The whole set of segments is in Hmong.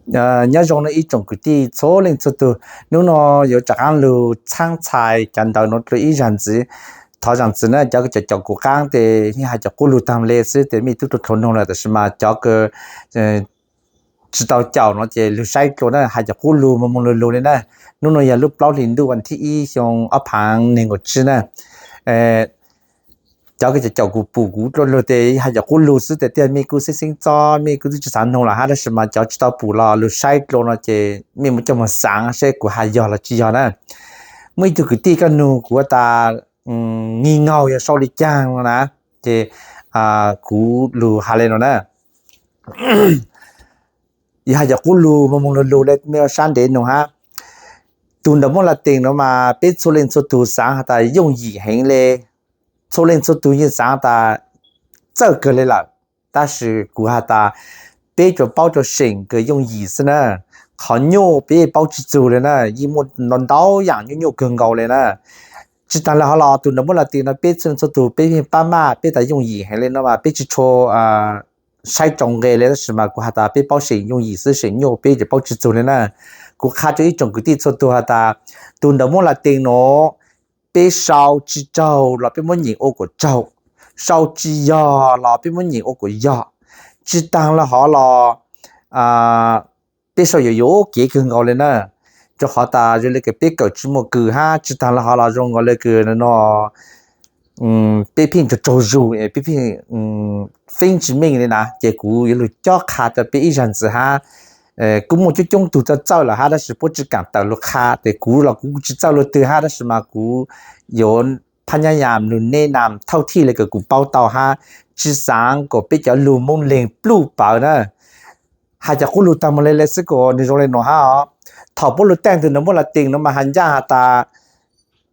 Nyob zoo no ib tsoom kwv tij txhua leej txhua tug, hnub no yuav rov qaab lug txhaab txhais cov ntawv no dlua ib zag ntxiv. Thov zaam txim na cov caum kuv qaab tes yeej has cov qub lug taag le xwb tes mej tub rua dlhau noog lawm, tab sis mas cov kws tsi tau caum no ces lug saib dlua na, has cov qub lug moog moog lug lug le na. Hnub no yog lub plaub hli ntuj vas thib ib xyoo ob phaav neeg nkaum tsib na. Cov kws caum kuv pum kuv dlua lug tes has cov qub lug xwb tes tej mej kuj xeeb xeeb txob mej kuj tub tsi xaav noog lawm hab, tab sis mas cov tsi tau pum los lug saib dlua no ces mej muab coj moog xaav seb kuv has yog los tsi yog na. Muaj ib tug kwv tij koj nug kuv has tas ngii ngaug yog sau li caag no na, ces kuv lug has le no na. Yog has cov qub lug moog moog lug lug le mej ua sab ntev nug hab. Tug ntawv Moob Latees no mas peb txhua leej txhua tug xaav has tas yooj yim heev le, txhua leej txhua tug yeej xaav tas txawj kawg le lawm, tab sis kuv has tas peb tsuas paub rua seem kws yooj yim xwb na. Qhov nyuaj peb paub tsi txug le na, yeej muaj ntau ntau yaam nyuaj nyuaj kawg nkaus le na. Tsi taag le hov los tug ntawv Moob Latees no peb txhua leej txhua tug peb yeej pab maj, peb tas yooj yim heev le no mas peb tsi tshua saib tsau nqe le, tab sis mas kuv has tas peb paub seem yooj yim xwb, seem nyuaj peb tsuas paub tsi txug le na. Kuv qha rua ib tsoom kwv tij txhua tug has tas tug ntawv Moob Latees no peb sau tsi raug los peb muab nyeem ua kuas raug, sau tsi yog los peb muab nyeem ua kuas yog. Tsi taag le hov los peb sau yuav yuav kev kawg nkaus le na, rua qhov tas zoo le kws peb kawm tsi muaj kws hab tsi taag le hov los zoo nkaus le kws no peb pheej tsaug tsaug zug, peb pheej feeb tsi meej le na, ces kuv yuav lug cob qha rua peb ib zag ntxiv hab. Kuj muaj coob coob tug txawj txawj lawm hab, tab sis puab tsi kaam tawm lug qha, tes kuv los kuv tsi txawj lug twg hab, tab sis mas kuv yuav phab nyab yam lug neb nam thauj thij le kws kuv paub tau hab, tsi xaav kom peb cov lug Moob Leeg pluj pawv na. Has cov qub lug taag moog le le xwb kuas nwg zoo le nuav hab os. Thaum puab lug teej tug ntawv Moob Latees no mas has ncaaj has tas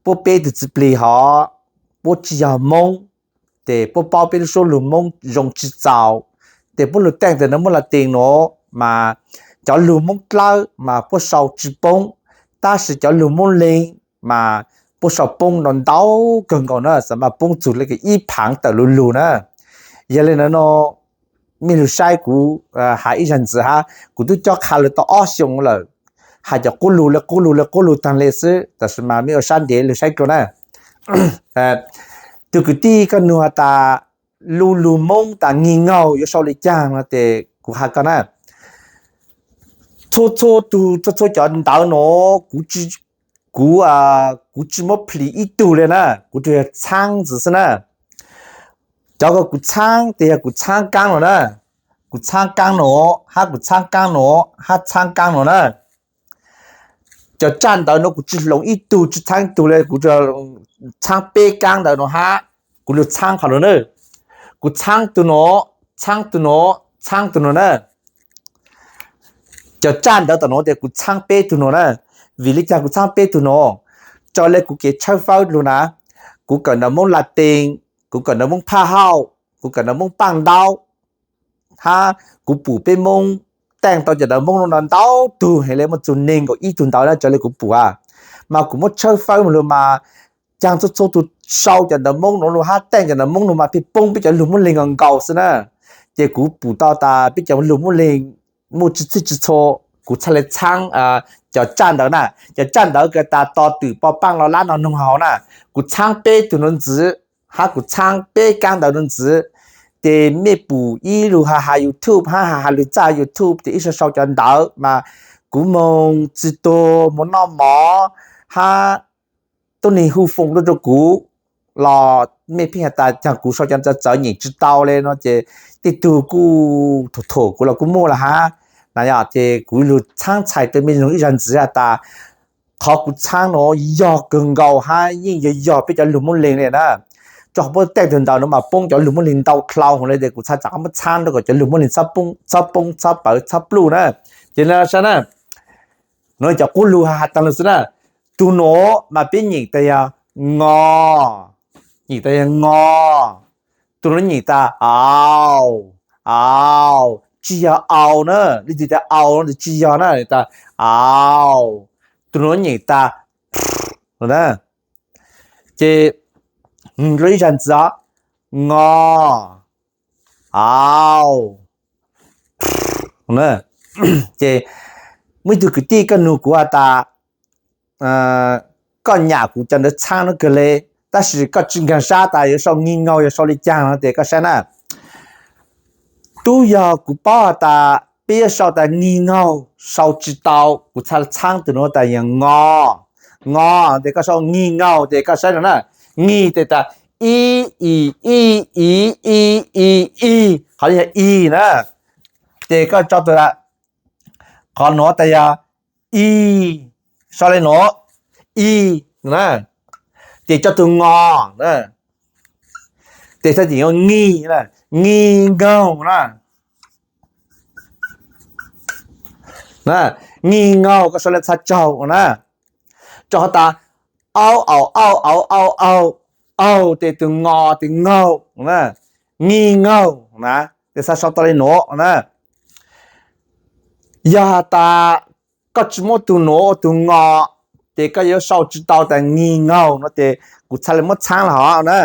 puab peb tug txiv plig hov, puab tsi yog Moob, tes puab paub peb lub suab lug Moob zoo tsi txaus, tes puab lug teej tug ntawv Moob Latees no mas cov lug Moob Dlawb mas puab sau tsi poob, tab sis cov lug Moob Leeg mas puab sau poob ntau ntau kawg nkaus na, xav mas poob txug le kws ib phaav tawm lug lug na. Yog le nuav no mej lug saib kuv has ib zag ntxiv hab, kuv tub cob qha lug tau ob xyoo lawm, has cov qub lug le qub lug le qub lug taag le xwb, tab sis mas mej ua sab ntev lug saib dlua na. Tug kwv tij koj nug has tas lub lug Moob tas ngii ngaug yuav sau le caag no tes kuv has koj na. Txhua txhua tug txhua txhua cov ntawv no kuv, kuv, kuv tsi muab plhis ib tug le na, kuv tsuas yog txhaab ntxiv xwb na. Cov kws kuv txhaab tes yog kuv txhaab kaab no na, kuv txhaab kaab no, hab kuv txhaab kaab no, hab txhaab kaab no na. Cov tsaj ntawv no kuv tsi hloov ib tug tsi txhaab ib tug le, kuv txhaab peb kaab ntawv no hab, kuv lug txhaab qhov no na. Kuv txhaab tug no, txhaab tug no, txhaab tug no na. Cov tsaj ntawv tom no tes kuv txhaab peb tug no na. Vim le caag kuv txhaab peb tug no? Raws le kuv kev tshawb fawb lug na, kuv kawm ntawv Moob Latees, kuv kawm ntawv Moob Phaj Hauj, kuv kawm ntawv Moob Paaj Ntaub, hab kuv pum peb Moob teej tau cov ntawv Moob no ntau tug heev le, muaj txug neeg nkaum ib tug ntawv na raws le kuv pum a. Mas kuv muab tshawb fawb moog lug mas caag txhua txhua tug sau cov ntawv Moob no lug hab teej cov ntawv Moob no mas pheej poob peb cov lug Moob Leeg nkaus nkaus xwb na. Ces kuv pum tau tas peb cov lug Moob Leeg muaj tsi txhij tsi txhua, kuv txhaj le txhaab cov tsaj ntawv na. Cov tsaj ntawv kws tas tos twm pov paaj los lab no noog hauv na, kuv txhaab peb tug no ntxiv, hab kuv txhaab peb kaab ntawv no ntxiv. Ces mej pum ib lug has has YouTube hab has has lug txaj YouTube tes ib sau sau cov ntawv mas kuv moog txi tuag moog noj mov hab tuab neeg hu foom rua rua kuv los mej pheej has tas caag kuv sau cov ntawv txawv nyeem tsi tau le no ces tej tug kuj thuam thuam kuv los kuj muaj lawm hab. Na yog ces kuv lug txhaab txhais rua mej noog ib zag ntxiv has tas qhov kuv txhaab no yog kawg nkaus hab yeej yog yog peb cov lug Moob Leeg le na. Rua qhov puab teej tug ntawv no mas poob cov lug Moob Leeg ntau dlhau le tes kuv txhaj txav muab txhaab rua kom cov lug Moob Leeg txhob poob txhob poob txhob pawv txhob pluj na. Ces le sab na, no cov qub lug has has taag lug xwb na. Tug no mas peb nyeem tas yog ngo, nyeem tas yog ngo. Tug no nyeem tas au, au, tsi yog au na, le twg tas au no tsi yog na, tas au. Tug no nyeem tas no na. Ces dlua ib zag ntxiv os, ngo, au, na. Ces muaj ib tug kwv tij koj nug kuv has tas, koj nyam kuv cov ntawv txhaab nuav kawg le, tab sis koj tsi nkaag sab tas yuav sau ngig ngaug yuav sau le caag no tes koj saib na. Tub yog kuv paub has tas peb yuav sau tas ngig ngaug sau tsi tau, kuv txhaj txhaab tug nuav tas yog ngo, ngo, tes koj sau ngig ngaug tes koj saib no na, ngig tes tas i, i, i, i, i, i, i, qhov yog i na, ces koj tso tug qhov nuav tas yog i, sau le nuav, i, ces tso tug ngo, ces txhaj tes yuav ngig, ngig ngaug na, ngig ngaug koj sau le txhaj tsaug na, rau qhov tas au, au, au, au, au, au, au, tes tug ngo tes ngaug, ngig ngaug na, tes txhaj sau tau le nuav na. Yog has tas koj tsi muab tug nuav ua tug ngo, ces koj yuav sau tsi tau tas ngig ngaug no ces kuv txhaj le muab txhaab los hov na.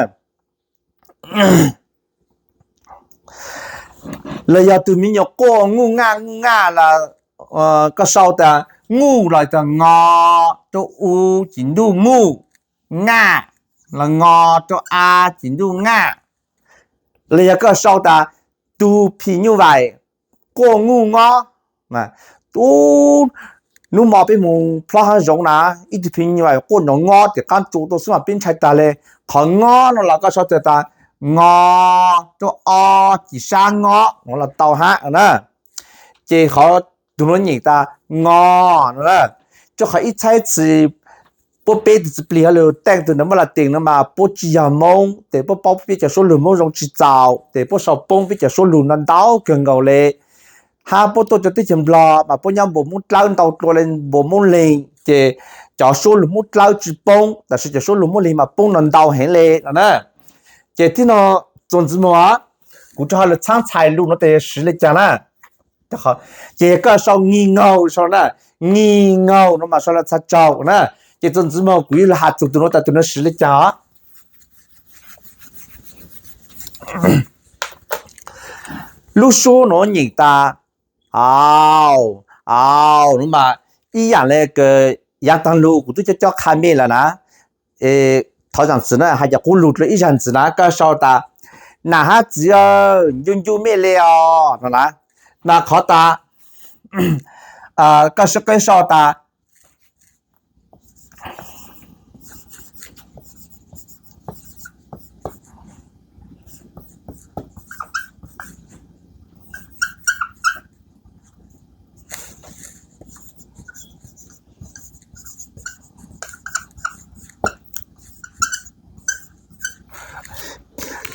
Los yog tug me nyuam quaj nguj ngaj nguj ngaj los koj sau tas nguj los tag ngo rau u ces ntuj nguj, ngaj los ngo rau a ces ntuj ngaj. Los yog koj sau tas tus phim nyuj vais quaj nguj ngob, ub, hnub mo peb mus plob hav zoov na, ib tug phim nyuj vais quaj nrov ngob ces qaab tsu tuaj xwb mas peb ntshai tag le. Qhov ngob no los koj sau tas ngo rau o ces sab ngob no los tau hab na. Ces qhov tug nuav nyeem tas ngo no na, rau qhov ib txhais txhis puab peb tug txiv plig hab lug teej tug ntawd muab laj tees no mas puab tsi yog Moob tes puab paub peb cov suab lug Moob zoo tsi txaus tes puab sau poob peb cov suab lug no ntau kawg nkaus le. Hab puab tuaj cov teb chaws Nplog mas puab nyob npuas Moob Dlawb ntau dlua le npuas Moob Leeg ces cov suab lug Moob Dlawb tsi poob tab sis cov suab lug Moob Leeg mas poob no ntau heev le no na. Ces tib no txuas ntxiv moog, kuv rov hab lug txhaab txhais lug nuav tes siv le caag na. Ces yog koj sau ngig ngaug sau na, ngig ngaug no mas sau le txhaj tsaug na. Ces txuas ntxiv moog kuv yuav lug has txug tug nuav tas tug nuav siv le caag os. Lub suab nuav nyeem tas au, au no mas ib yaam le kws yaav taag lug kuv tub cob cob qha mej lawm na. Thov zaam txim na, hais cov qub lug dlua ib zag ntxiv na, koj sau tas nam hab txiv aw, ncu ncu mej le os no na. Mas qhov tas koj sib qeb sau tas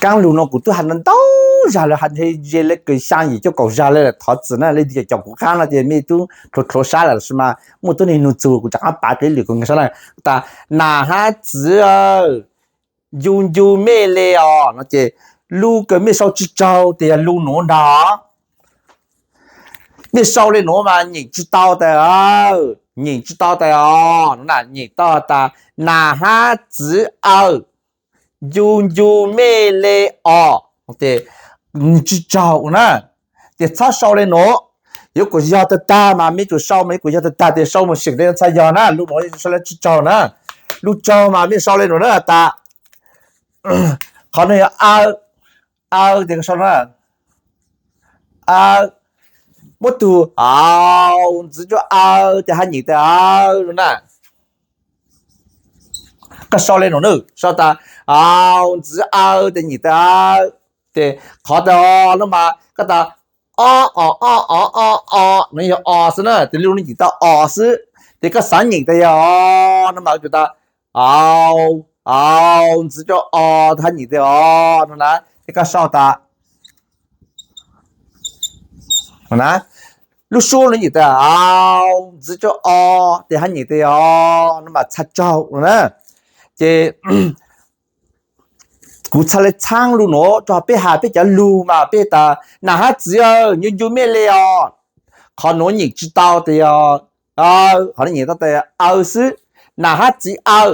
kaab lug no kuv tub has ntau zag lawm, has ze le kws xyaa yim cuaj kaum zag le, thov txim na, leej twg caum kuv qaab no ces mej tub thuav thuav sab lawm sis mas muaj tuab neeg nug txug kuv rov qaab pav dlua ib lwm kuv nkaag sab na. Tas nam hab txiv aw, ncu ncu mej le os no ces lub kws mej sau tsi tsaug tes yog lub nuav ntag. Mej sau le nuav mas nyeem tsi tau tas, nyeem tsi tau tas os, nyeem tau tas nas hab txiv aw, ncu ncu mej le os, tsi tsaug na. Ces txhob sau le nuav, yuav kuas yog tag tag mas mej tsum sau mas yuav kuas yog tag tag tes sau mus seem le txhaj yog na, lub nuav sau le tsi tsaug na. Lub tsaug mas mej sau le nuav na tas, qhov no yog aw, aw tes sau na, muab tug au ntxiv rua aw tes hab nyeem tas aw no na. Koj sau le nuav na, sau tas au ntxiv aw tes nyeem tas aw. Ces qhov tas no mas koj tas o, o, o, o, o, o no yog os xwb na, tes lub nuav nyeem tas os xwb. Ces koj xav nyeem tas yog o no mas tas au, au ntxiv rua o tes hab nyeem tas os no na. Ces koj sau tas lub suab nuav nyeem tas au ntxiv rua o tes hab nyeem tas os no mas txhaj tsaug no na. Ces kuv txhaj le txhaab lub nuav rua peb has peb cov lug mas peb tas nas hab txiv aw, ncu ncu mej le os. Qhov nuav nyeem tsi tau tes yog, qhov nuav nyeem tau tas aw xwb. Nas hab txiv aw,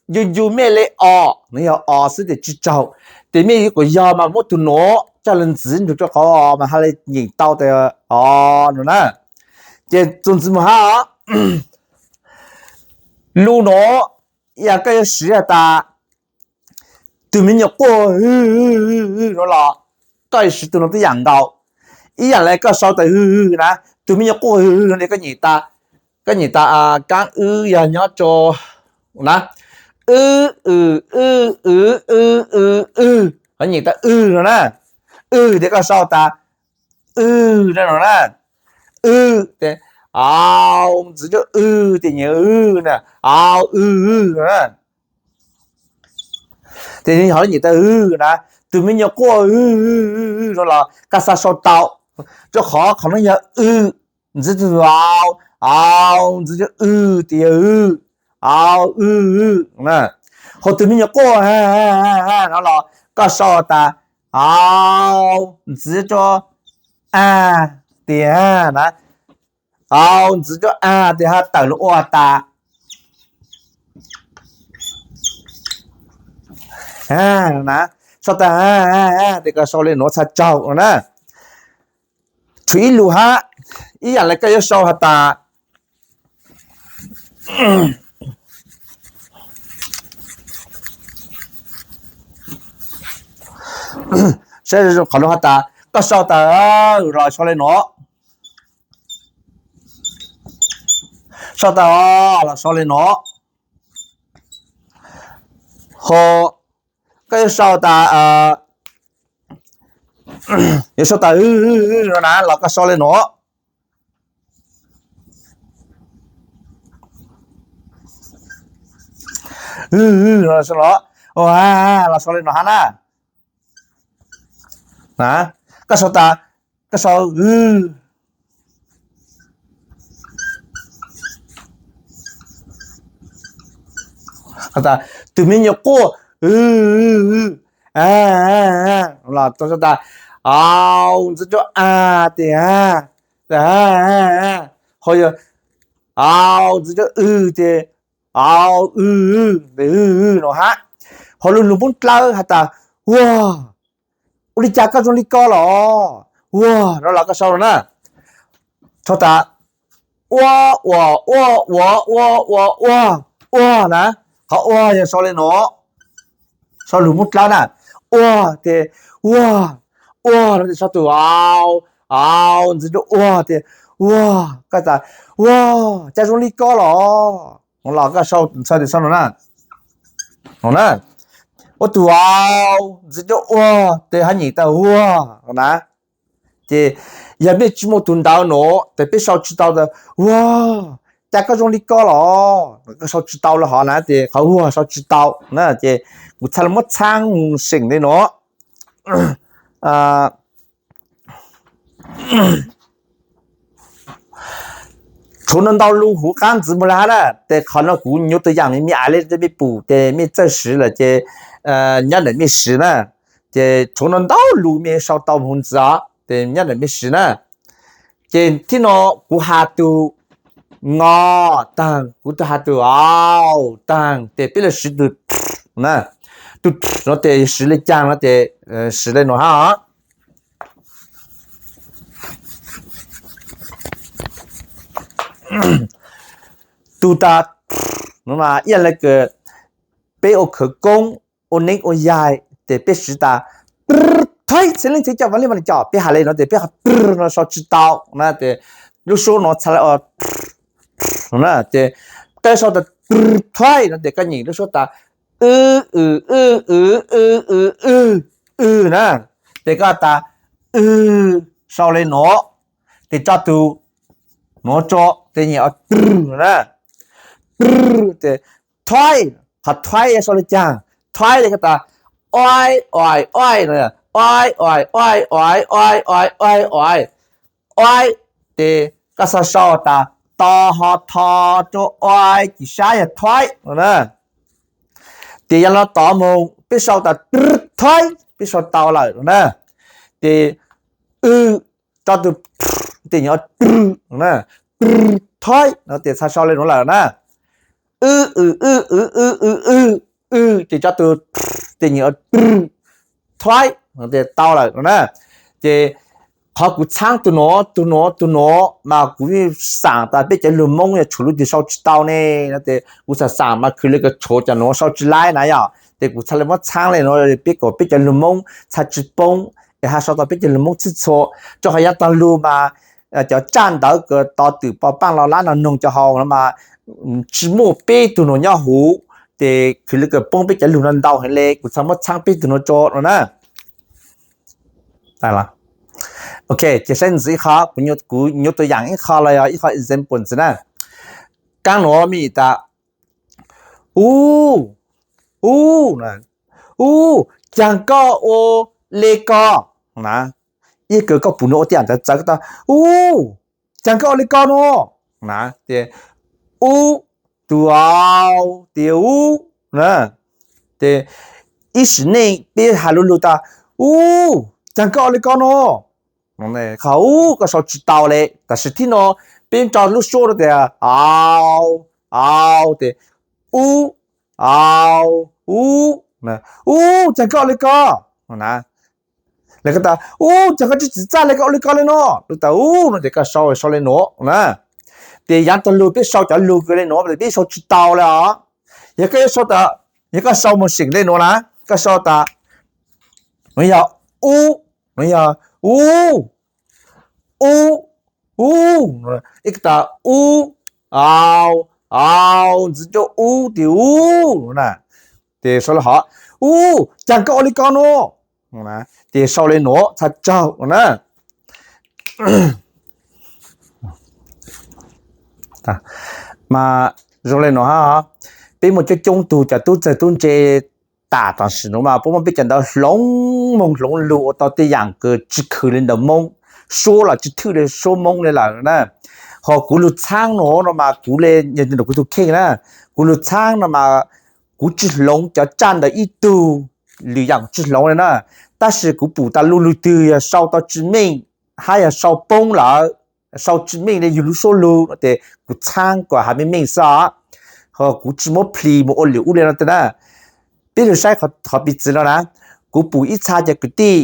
ncu ncu mej le os no yog os xwb tes tsi tsaug. Tes mej yuav kuas yog mas muab tug nuav coj le ntxiv nrug rua qhov mas hab le nyeem tau tas os no na. Ces txuas ntxiv mus hab os, lus nuav yog koj yuav siv has tas tug me nyuam quaj hwj hwj no los koj yuav siv tug nuav tib yam nkaus. Ib yam le koj sau tas hwj hwj na, tug me nyuam quaj hwj hwj no koj nyem tas, koj nyem tas kaab wb yog nyob rua na, wb, wb, wb, wb, wb, wb, wb, koj nyem tas wb no na, wb tes koj sau tas wb no na, wb tes, au ntxiv rua wb tes nyem wb na, au wb wb no na. Tes nws ho nyem tas wb na, tug me nyuam quaj wb no los koj xav sau tau, rua qhov qhov nuav yog wb ntxiv rua, au ntxiv rua wb tes yog wb, au wb wb na. Ho tug me nyuam quaj no los koj sau tas au ntxiv rua a tes a na, au ntxiv rua a tes ha tawm lug ua tas na, sau tas tes koj sau le nuav txhaj tsaug na. Tshuav ib lus hab, ib yam le koj yuav sau has tas, saib zoo qhov nuav has tas koj sau tas los sau le nuav, sau tas los sau le nuav, ho koj yuav sau tas, yuav sau tas no na los koj sau le nuav, los sau le nuav hab na. Koj sau tas, koj sau tug me nyuam quaj los sau tas au ntxiv rua a tes a, ho yog au ntxiv rua wb tes au wb tes wb no hab. Ho lug lug Moob Dlawb has tas uag, ua li cas koj zoo li ko los, uag no los koj sau no na, sau tas ua, ua, ua, ua, ua, ua, ua, ua na. Qhov ua yog sau le nuav, sau lug Moob Dlawb na, ua tes, uag, uag no tes sau tug au, au ntxiv rua uag tes uag, koj tas uag, cas zoo li ko los, los koj sau tes sau no na, no na, ua tug au ntxiv rua uag tes ho nyem tas uag na. Ces yog mej tsi muaj tug ntawv nuav tes peb sau tsi tau tas uag, cas koj zoo li ko los, koj sau tsi tau le hov na, ces qhov uag sau tsi tau na, ces kuv txhaj le muab txhaab seem le nuav. Tshuav ntau ntau lus huv qaab ntxiv moog le hab na, tes qhov no kuv nyuav tug yaam me me aiv le rua mej pum tes mej txawj siv lawm ces nyob ntawm mej siv na. Ces tshuav ntau ntau lus mej sau tau moog ntxiv os, tes nyob ntawm mej siv na. Ces thib no kuv has tug ngo taag, kuv tug has tug au taag, tes peb lug siv tug na. Tug no tes siv le caag no tes siv le nuav hab os. Tug tas no mas ib yam le kws peb ua khawv koob, ua neeb ua yaig tes peb siv tas thaib txhia leej txhia coj, vaam leej vaam coj, peb has le no tes peb qhov no sau tsi tau na, tes lub suab no txhad le ua na, ces koj sau tas thaib no tes koj nyem lub suab tas w, w, w, w, w, w, w, w na, tes koj tas w, sau le nuav, tes tso tug nuav tso, tes nyem ua tw na, tw, tes thaib, qhov thaib sau le caag, thaib tes koj tas oib, oib, oib, oib, oib, oib, oib, oib, oib, oib, oib, tes koj xav sau tas to ho tho rua oib, kis sab yog thaib no na. Ces yog no tod moog peb sau tas tw thaib, peb sau tau lawm no na. Ces w, tso tug, tes nyem tw no na, tw thaib no tes txhad sau le nuav lawm na. W, w, w, w, w, w, w, w, ces tso tug, tes nyem tw thaib no tes tau lawm no na. Ces Qhov kuv txhaab tug nuav, tug nuav, tug nuav mas kuv xaam tas peb cov lug Moob yog tshuav lub twg sau tsis tau ne, no ces kuv xaam xaam mas khwv le kws tshuav cov nuav sau tsis laib na yom, ces kuv txhaj le muab txhaab le nuav, peb kom peb cov lug Moob txhaj tsis poob, es hab sau tau peb cov lug Moob txhij txhua. Rua qhov yav taag lug mas cov tsaj ntawv kws tau twm pov paaj los lab no noog cov hauv no mas tsis muaj peb tug nuav nyob huv, ces khwv le kws poob peb cov lug no ntau heev le, kuv txhaj muab txhaab peb tug nuav tso no na. Ok, ces saib ntxiv ib qho, kuv nyuaj tua yaam ib qho los yog ib qho example ntxiv na. Kaab nuav mej tas, u, u, u, caag koj ua le ko na. Ib kws koj pum nuav ua tej yaam txawv txawv koj tas, u, caag koj ua le ko no na. Ces u, tu, au, tis u na. Ces ib sim neej peb has lug lug tas, u, caag koj ua le ko no. Qhov u koj sau tsis tau le, tab sis thib no peb nrog lub suab rau tias au, au, tes u, au, u, u, caag koj ua le ko na. Lawv koj tas, u, caag koj tsis txim txaj le koj ua le ko le no. Lub tas u no ces koj sau, sau le nuav na. Ces yav tag lug peb sau cov lug kws le nuav peb sau tsis tau le os. Yog koj yuav sau tas, yog koj sau moog seem le nuav na, koj sau tas, nuav yog u, nuav yog u, u, u, ib koj tas u, au, au, ntxiv coj u tis u na. Ces sau le hov, u, caag koj ua le ko no. Ces sau le nuav txhaj tsaug na. Mas zoo le nuav hab, peb muaj coob coob tug cov tub txawg tub ntse tam tam sim nuav mas puab muab peb cov ntawv hloov moog hloov lug ua tau tej yaam kws tsis khwv le ntawv Moob, suab los tsis thwj le suab Moob le lawm na. Ho kuv lug txhaab nuav no mas kuv le, yog kuv tug kheej na, kuv lug txhaab no mas kuv tsis hloov cov tsaj ntawv ib tug lwm yaam kuv tsis hloov le na. Tab sis kuv pum tas lug lug twg yog sau tau tsis meej hab yog sau poob lawm, sau tsis meej le yug lub suab lug no ces kuv txhaab kom has meej meej xwb os. Ho kuv tsis muab plhis mus ua lwm ub le no na. Peb lug saib qhov piv txwv no na, kuv pum ib txha cov kwv tij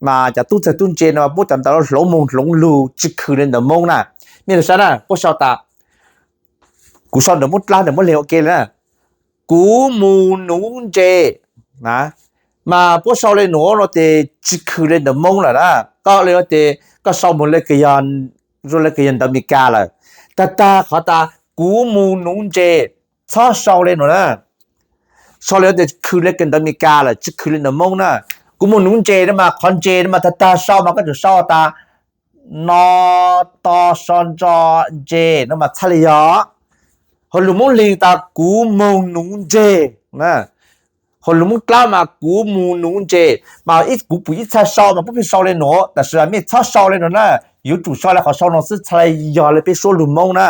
mas cov tub txawg tub ntse no muab cov ntawv hloov moog hloov lug tsis khwv le ntawv Moob na. Mej lug saib na, puab sau tas, kuv sau ntawv Moob Dlawb ntawm Moob Leeg ua ke le na. Kuv mus nuv ntses na, mas puab sau le nuav no ces tsis khwv le ntawv Moob lawm na. Koj le no ces koj sau moog le kws yog, zoo le kws yog ntawv Amelikas lawm. Tag tag qhov tas kuv mus nuv ntses, txhob sau le nuav na. Sau le no ces khwv le kws ntawv Amelikas lawm, tsis khwv le ntawv Moob na. Kuv mus nuv ntses no mas qhov ntses no mas tag tag sau mas koj tsum sau tas no, to so ntso ntses no mas txhaj le yog. Ho lug Moob Leeg tas kuv moog nuv ntses na. Ho lug Moob Dlawb mas kuv mus nuv ntses, mas kuv pum ib txha sau mas puab pheej sau le nuav, tab sis mej txhob sau le nuav na. Yuav tsum sau le qhov sau no xwb txhaj le yog le peb suab lug Moob na.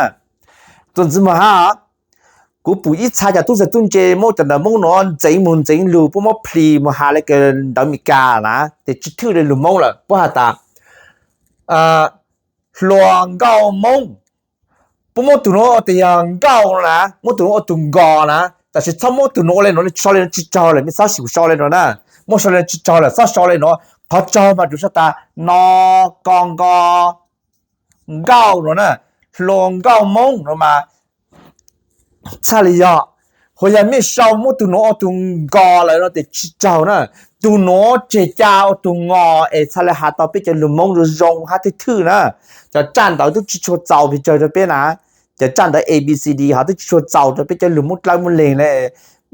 Txuas ntxiv moog hab, kuv pum ib txha cov tub txawg tub ntse muab cov ntawv Moob nuav ntxeev moog ntxeev lug, puab muab plhis mus has le kws ntawv Amelikas na, ces tsis thwj le lug Moob lawm. Puab has tas hluas nkauj Moob. Puab muab tug nuav ua tias yog nkauj na, muab tug nuav ua tug nkos na, tab sis txhob muab tug nuav ua le nuav, sau le nuav tsis tsaug lawm, mej txhob sim kuv sau le nuav na. Muab sau le nuav tsis tsaug lawm, txhob sau le nuav. Qhov tsaug mas tsum sau tas no, ko nko nkauj no na, hluas nkauj Moob no mas txhaj le yog. Ho yog mej sau muab tug nuav ua tug nkos lawm no ces tsis tsaug na. Tug nuav tseg ca ua tug ngos es txhaj le has tau peb cov lug Moob zoo zoo hab thwj thwj na. Cov tsaj ntawv twb tsis tshua txaus pes tsawg rau peb na. Cov tsaj ntawv A B C D ho twb tsis tshua txaus rau peb cov lug Moob Dlawb Moob Leeg le.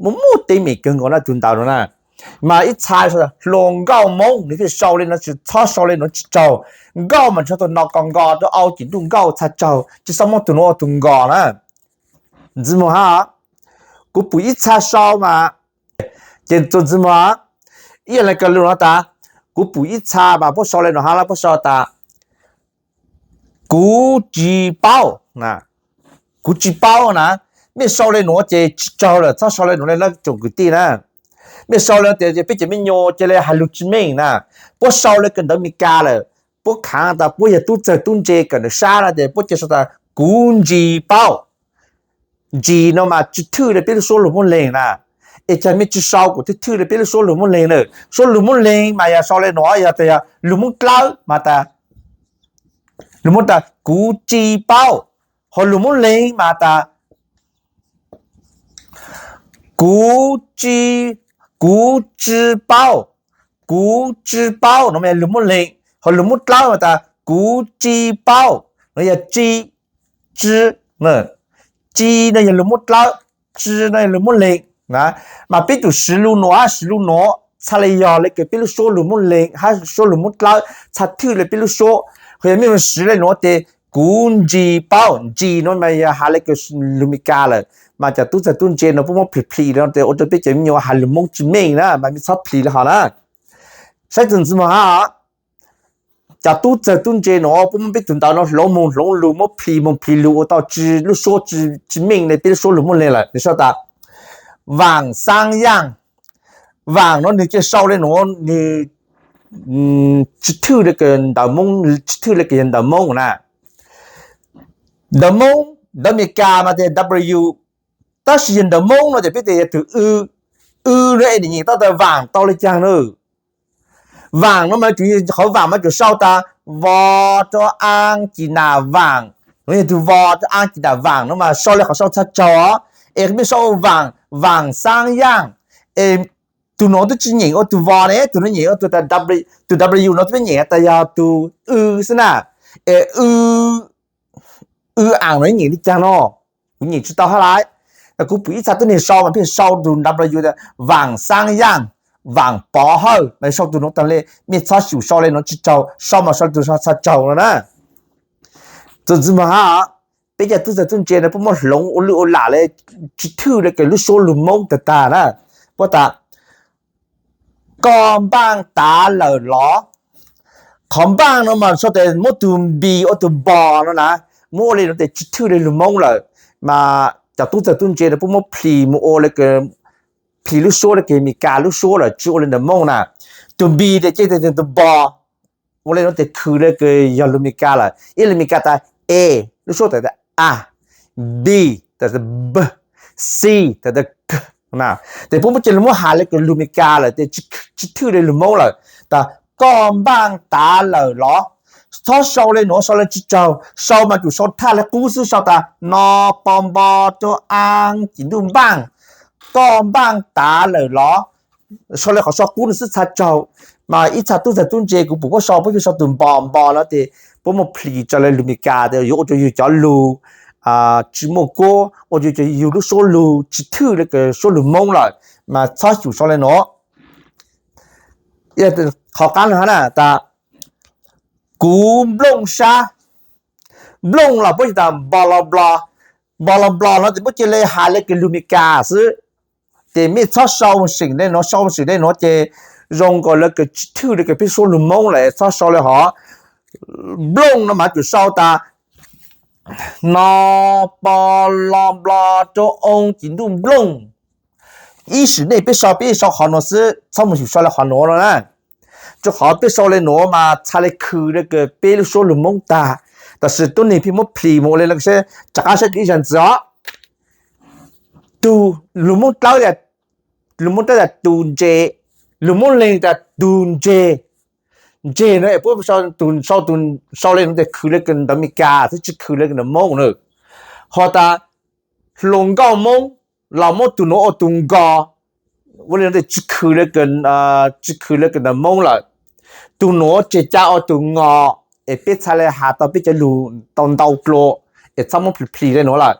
Muaj muaj teeb meem kawg nkaus na tug ntawv no na. Mas ib txha hluas nkauj Moob, nwg thiaj sau le no, tsis txhob sau le nuav tsis tsaug. Nkauj mas tsis tau no, ko nko rau au ces ntuj nkauj txhaj tsaug, tsis txhob muab tug nuav ua tug nkos na. Ntxiv moog hab, kuv pum ib txha sau mas, ces txuas ntxiv moog, ib yam le kws lug no tas, kuv pum ib txha mas puab sau le nuav hab, puab sau tas kuv tsis paub, kuv tsis paub na. Mej sau le nuav ces tsis tsaug lawm, txhob sau le nuav le na tsoom kwv tij na. Mej sau le nuav ces peb cov me nyuam cia le has lug tsis meej na. Puab sau le kws ntawv Amelikas lawm, puab khaav tas puab yog tub txawg tub ntse kawm ntawv sab na, ces puab cia sau tas kuv ntsis paub. Ntsis no mas tsis thwj le peb lub suab lug Moob Leeg na. Es cas mej tsis sau kuas thwj thwj le peb lub suab lug Moob Leeg na. Suab lug Moob Leeg mas yog sau le nuav, yog tas yog lug Moob Dlawb mas tas Lus Moob tas kuv tsis paub, ho lus Moob Leeg mas tas kuv tsis, kuv tsis paub, kuv tsis paub no mas yog lus Moob Leeg, ho lus Moob Dlawb mas tas kuv tsis paub no yog tsis, tsis, tsis no yog lus Moob Dlawb, tsis no yog lus Moob Leeg. Mas peb tus siv lus nuav hab siv lus nuav txhaj le yog le kws peb lub suab lus Moob Leeg hab suab lus Moob Dlawb txhaj thwj le peb lub suab. Ho yog mej mus siv le nuav tes kuv ntsis paub, ntsis no mas yog has le kws lus Meskas lawm, mas cov tub txawg tub ntse no puab muab plhis plhis no tes ua rua peb cov me nyuam has lus Moob tsis meej na, mas mej txhob plhis le hov na. Saib txuas ntxiv mus hab, cov tub txawg tub ntse no puab muab peb tug ntawv no hloov moog hloov lug, muab plhis moog plhis lug ua tau tsis, lub suab tsis meej le peb lub suab lus Moob Leeg lawm. Nwg sau tas vaam xaab yaaj, vaam no nwg cia sau le nuav, nwg tsis thwj le kws ntawv Moob, tsis thwj le kws yog ntawv Moob na. Ntawv Moob, ntawv Meskas mas tes W, tab sis yog ntawv Moob no tes peb tes yog tug w, w no es nwg nyeem tau tas vaam tau le caag na. Vaam no mas tug, qhov vaam mas tug sau tas vo rua aa ci na vaam, no yog tug vo rua aa ci na vaam no mas sau le qhov sau txhaj tsaug os. Es mej sau vaam, vaam xaab yaaj, es tug nuav twb tsis nyeem ua tug vo ne, tug nuav nyeem ua tug, tug W no twb nyeem tas yog tug w xwb na. Es w, w aam no nyeem le caag no, kuv nyeem tsis tau hab lawm. Kuv pum ib txha tuab neeg sau mas pheej sau tug W tas vaam xaab yaaj, vaam pov hawj, mas sau tug nuav taag le, mej txhob xyum sau le nuav tsis tsaug, sau mas sau le tug sau txhaj tsaug no na. Txuas ntxiv mus hab, peb cov tub txawg tub ntse no puab muab hloov ua lwj ua lam le tsis thwj le kws lub suab lug Moob tag tag na. Puab tas koj npaaj tav lawm los? Qhov npaaj no mas sau tes muab tug npis ua tug npos no na, muab ua le nuav tes tsis thwj le lug Moob lawm. Mas cov tub txawg tub ntse no puab muab plhis mus ua le kws, plhis lub suab le kws Meskas lub suab lawm, tsis ua le ntawv Moob na. Tug npis tes cia tug npos, ua le nuav tes khwv le kws yog lug Meskas lawm. Ib le Meskas tas A, lub suab tas a, B, tas b, C, tas k. Tes puab muab cia le muab has le kws lug Meskas lawm tes tsis thwj le lug Moob lawm. Tas koj npaaj tav lawm los? Txhob sau le nuav, sau le tsis tsaug, sau mas tsum sau thaj le qub xwb, sau tas no po npo rua aa ci ntuj npaaj, koj npaaj tav lawm los? Sau le qhov sau qub no xwb txhaj tsaug. Mas ib txha tub txawg tub ntse kuv pum puab sau, puab cia sau tug npos npos no tes puab muab plhis raws le lug Meskas tes yuav ua rua yug cov lug tsis muaj kuab, ua rua yug lub suab lug tsis thwj le kws suab lug Moob lawm. Mas txhob xyum sau le nuav. Qhov qaab no na tas kuv nplooj sab. Nplooj los puab cia tas npo lo nplo, npo lo nplo no tes puab cia le has le kws lug Meskas xwb. Tes mej txhob sau seem le nuav, sau seem le nuav ces zoo nkaus le kws tsis thwj le kws peb suab lug Moob lawm, txhob sau le hov. Nplooj no mas tsum sau tas no po lo nplo rua oo ci ntuj nplooj. Ib sim neej peb sau, peb sau qhov nuav xwb, txhob mus xyum sau le qhov nuav no na. Rua qhov peb sau le nuav mas txhaj le khwv le kws peb lub suab lug Moob tag. Tab sis tuab neeg pheej muab plhis mus ua le nuav seb, rov qaab saib ib zag ntxiv os. Tug lug Moob Dlawb, lug Moob Dlawb tas tug ntses, lug Moob Leeg tas tug ntseg. Ntseg no es puab sau, sau le nuav tes khwv le kws ntawv Meskas xwb, tsis khwv le kws ntawv Moob na. Ho tas hluas nkauj Moob los muab tug nuav ua tug nkos, ua le nuav tes tsis khwv le, tsis khwv le kws ntawv Moob lawm. Tug nuav tseg ca ua tug ngos, es peb txhaj le has tau peb cov lug tau ntau dlua, es txhob muab plhis plhis le nuav lawm.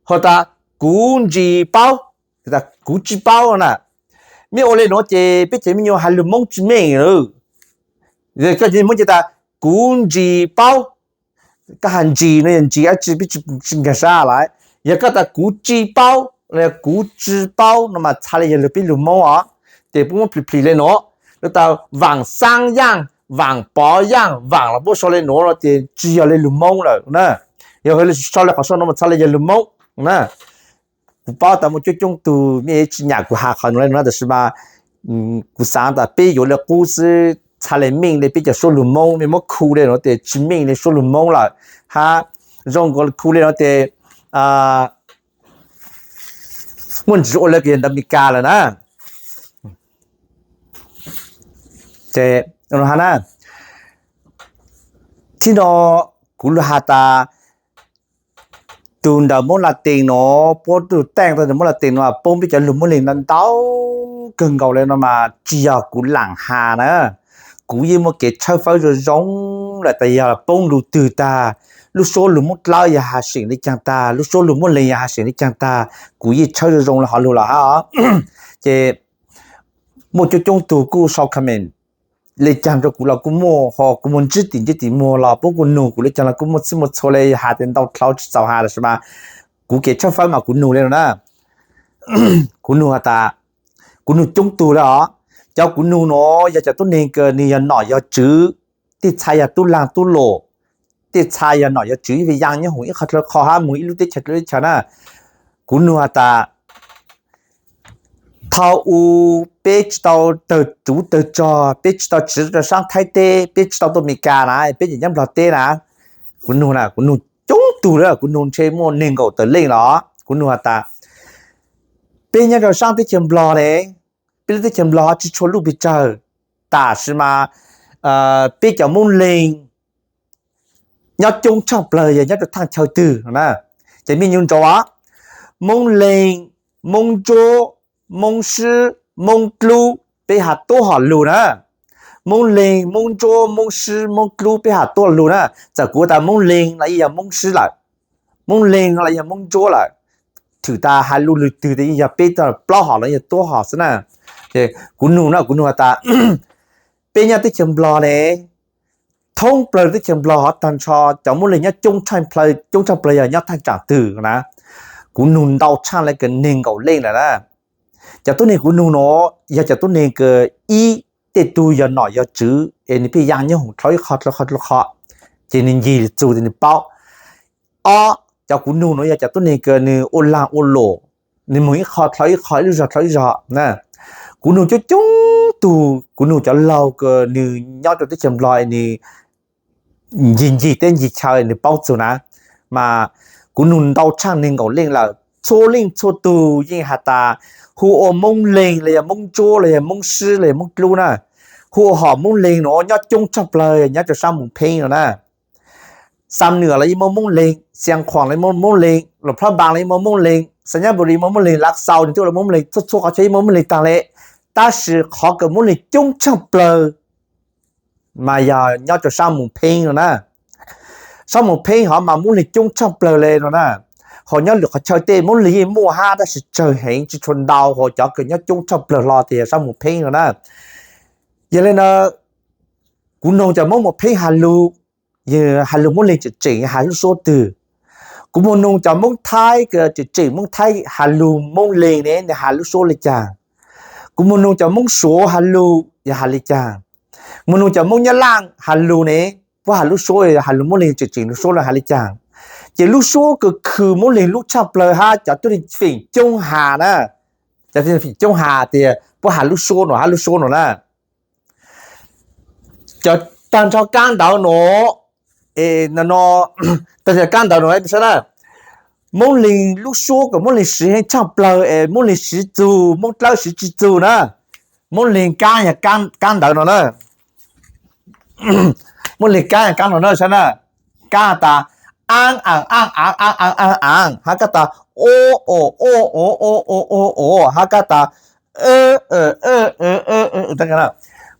Ho tas kuv ntsis paub, tas kuv tsis paub na. Mej ua le nuav ces peb cov me nyuam has lug Moob tsis meej. Koj muab cia tas kuv ntsis paub, koj has ntsis no yog ntsis dab tsi peb tsis nkag sab lawm. Yog koj tas kuv tsis paub, kuv tsis paub no mas txhaj le yog lug peb lug Moob os. Ces puab muab plhis plhis le nuav, lug tas vaam xaab yaaj, vaam pov yaaj, vaam los puab sau le nuav no ces tsis yog le lug Moob lawm na. Yog sau le qhov sau no mas txhaj le yog lug Moob na. Kuv paub tas muaj coob coob tug mej tsis nyam kuv has qhov nuav le nuav, tab sis mas kuv xaav tas peb yuav le qub xwb txhaj le meej le peb cov suab lug Moob, mej muab khu le nuav tes tsis meej le suab lug Moob lawm. Hab zoo nkaus khu le nuav tes muaj ntsis ua le kws yog ntawv Meskas lawm na. Ces na, Thib no kuv lug has tas tus ntawm Moob Latees no, puab tug teej tau ntawm Moob Latees no poob peb cov lug Moob Leeg ntau kawg nkaus le no mas tsis yog kuv laam has na. Kuv yeej muaj kev tshawb fawb zoo zoo lawm tas yog poob lug twg tag, lub suab lug Moob Dlawb yog has seem le caag tag, lub suab lug Moob Leeg yog has seem le caag tag, kuv yeej tshawb zoo zoo le hov lug los hab. Ces muaj coob coob tug kuj sau comment le caag rau kuv los kuj muaj, ho kuv muaj ntsib tim ntsib tim muag los puab kuj nug kuv le caag los kuj muaj txhij muaj txhua le has tas ntau dlhau tsis txaus has lossis mas kuv kev tshawb fawb mas kuv nug le no na. Kuv nug has tas, kuv nug coob tug le os. Cov kuv nug no yog cov tuab neeg kws nwg yog nom yog tswv, tej txha yog tub laag tub lum, tej txha yog nom yog tswv ib yaam nyob hoom ib qho dlua qho hab moog ib lub teb chaws dlua teb chaws na. Kuv nug has tas, thaus u peb tsis tau tawg ruv tawg rog, peb tsis tau tsiv rau saab Thaib teb, peb tsis tau tuaj Amelikas na, peb tseem nyob Nplog teb na. Kuv nug na, kuv nug coob tug le, kuv nug ntshe muaj neeg nkaum tawm leej los. Kuv nug has tas, peb nyob rau saab teb chaws Nplog ne, peb lub teb chaws Nplog tsis tshua luj pes tsawg, tam sis mas peb cov Moob Leeg nyob coob tshaaj plawg yog nyob rau thaaj chaw twg no na. Ces mej nyuj nrau os, Moob Leeg, Moob Ntsuab, Moob Sib, Moob Dlub peb has tuab hom lug na. Moob Leeg, Moob Ntsuab, Moob Sib, Moob Dlub peb has tuab lug na. Txawm kuv tas Moob Leeg los yeej yog Moob Sib lawm, Moob Leeg no los yog Moob Ntsuab lawm, thwm tas has lug lwg twg tas yeej yog peb plaub hom los yog tuab hom xwb na. Kuv nug na, kuv nug has tas, peb nyob teb chaws Nplog ne, thoob plawg teb chaws Nplog hov taag nrho cov Moob Leeg nyob coob tshaaj plawg yog nyob thaaj tsaam twg na. Kuv nug ntau tshaaj le kws neeg nkaum leej lawm na. Cov tuab neeg kuv nug no yog cov tuab neeg kws ib, tej tug yog nom yog tswv es nwg pheej yaa nyob hoom dlua ib qho dlua qho dlua qho, ces nwg ncig txug tes nwg paub. Ob, cov kuv nug no yog cov tuab neeg kws nwg ua laag ua lum, nwg moog ib qho dlua ib qho ib lub zog dlua ib zog na. Kuv nug coob coob tug, kuv nug cov laug kws nwg nyob rau teb chaws Nplog nwg ncig ncig teb ncig chaw nwg paub txug na, mas kuv nug ntau tshaaj neeg nkaum leej lawm. Txhua leej txhua tug yeej has tas hu ua Moob Leeg los yog Moob Ntsuab los yog Moob Sib los yog Moob Dlub na. Hu ua hom Moob Leeg no nyob coob tshaaj plawg nyob rau saab Moos Pheeb no na. Xam Nwm los yeej muaj Moob Leeg, Xiav Khuam los yeej muaj Moob Leeg, Luam Phab Npaas los yeej muaj Moob Leeg, Xais Nyab Npum Lis muaj Moob Leeg, Lav Xaus, Ntiuj los muaj Moob Leeg, txhua txhua qhov chaw yeej muaj Moob Leeg taag le. Tab sis qhov kws Moob Leeg coob tshaaj plawg mas yog nyob rau saab Moos Pheeb no na. Saab Moos Pheeb hov mas Moob Leeg coob tshaaj plawg le no na. Ho nyob lwm qhov chaw tej Moob Leeg yeej muaj hab tab sis tsawg heev tsis tshua ntau, ho cov kws nyob coob tshaaj plawg hlo tias saab Moos Pheeb no na. Yog le no kuv noog cov Moob Moos Pheeb has lug, has lug Moob Leeg tseem tseem has lub suab twg? Kuv moog noog cov Moob Thaib kws tseem tseem Moob Thaib has lug Moob Leeg ne nwg has lub suab le caag? Kuv moog noog cov Moob Suav has lug yog has le caag? Moog noog cov Moob Nyab Laaj has lug ne, puab has lub suab has lug Moob Leeg tseem tseem lub suab le has le caag? Ces lub suab kws khwv Moob Leeg lub tshaaj plawg hab cov tuab neeg feem coob has na, cov feem coob has tias puab has lub suab no hab lub suab no na. Cov taag nrho kaab ntawv no, no, taag nrho kaab ntawv no saib na, Moob Leeg lub suab kws Moob Leeg siv heev tshaaj plawg es Moob Leeg siv txug, Moob Dlawb siv tsis txug na. Moob Leeg kaab yog kaab ntawv no na. Moob Leeg kaab yog kaab no na saib na. Kaab tas aav aav aav aav aav aav aav, hab kaab tas o o o o o o o, hab kaab tas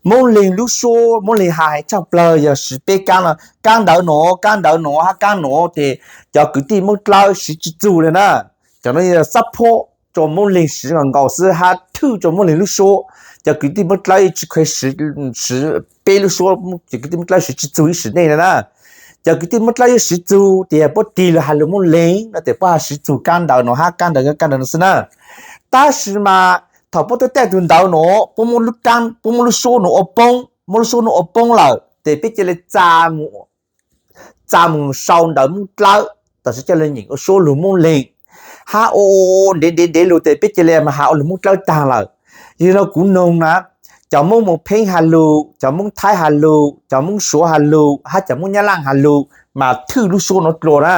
Moob Leeg lub suab Moob Leeg has heev tshaaj plawg yog siv peb kaab no. Kaab ntawv no, kaab ntawv no hab kaab no ces cov kwv tij Moob Dlawb siv tsis txug le na. Cov no yog xab phob rua Moob Leeg siv nkaus nkaus xwb hab thwj rua Moob Leeg lub suab. Cov kwv tij Moob Dlawb tsis kheev siv peb lub suab, cov kwv tij Moob Dlawb siv tsis txug ib sim neej le na. Cov kwv tij Moob Dlawb yuav siv txug tias puab tig lug has lug Moob Leeg no tes puab has siv txug kaab ntawv no hab kaab ntawv, kaab ntawv no xwb na. Tab sis mas thaum puab tuaj taij tug ntawv no, puab muab lub suab no ua poob, muab lub suab no ua poob lawm tes peb ca le txaa mus sau ntawv Moob Dlawb, tam sim coj le nyeem ua suab lug Moob Leeg, hab ua ntev ntev ntev lug tes peb ca le mas has ua lug Moob Dlawb taag lawm. Yog le no kuv noog na, cov Moob Moos Pheeb has lug, cov Moob Thaib has lug, cov Moob Suav has lug hab cov Moob Nyab Laaj has lug mas thwj lub suab no dlua na.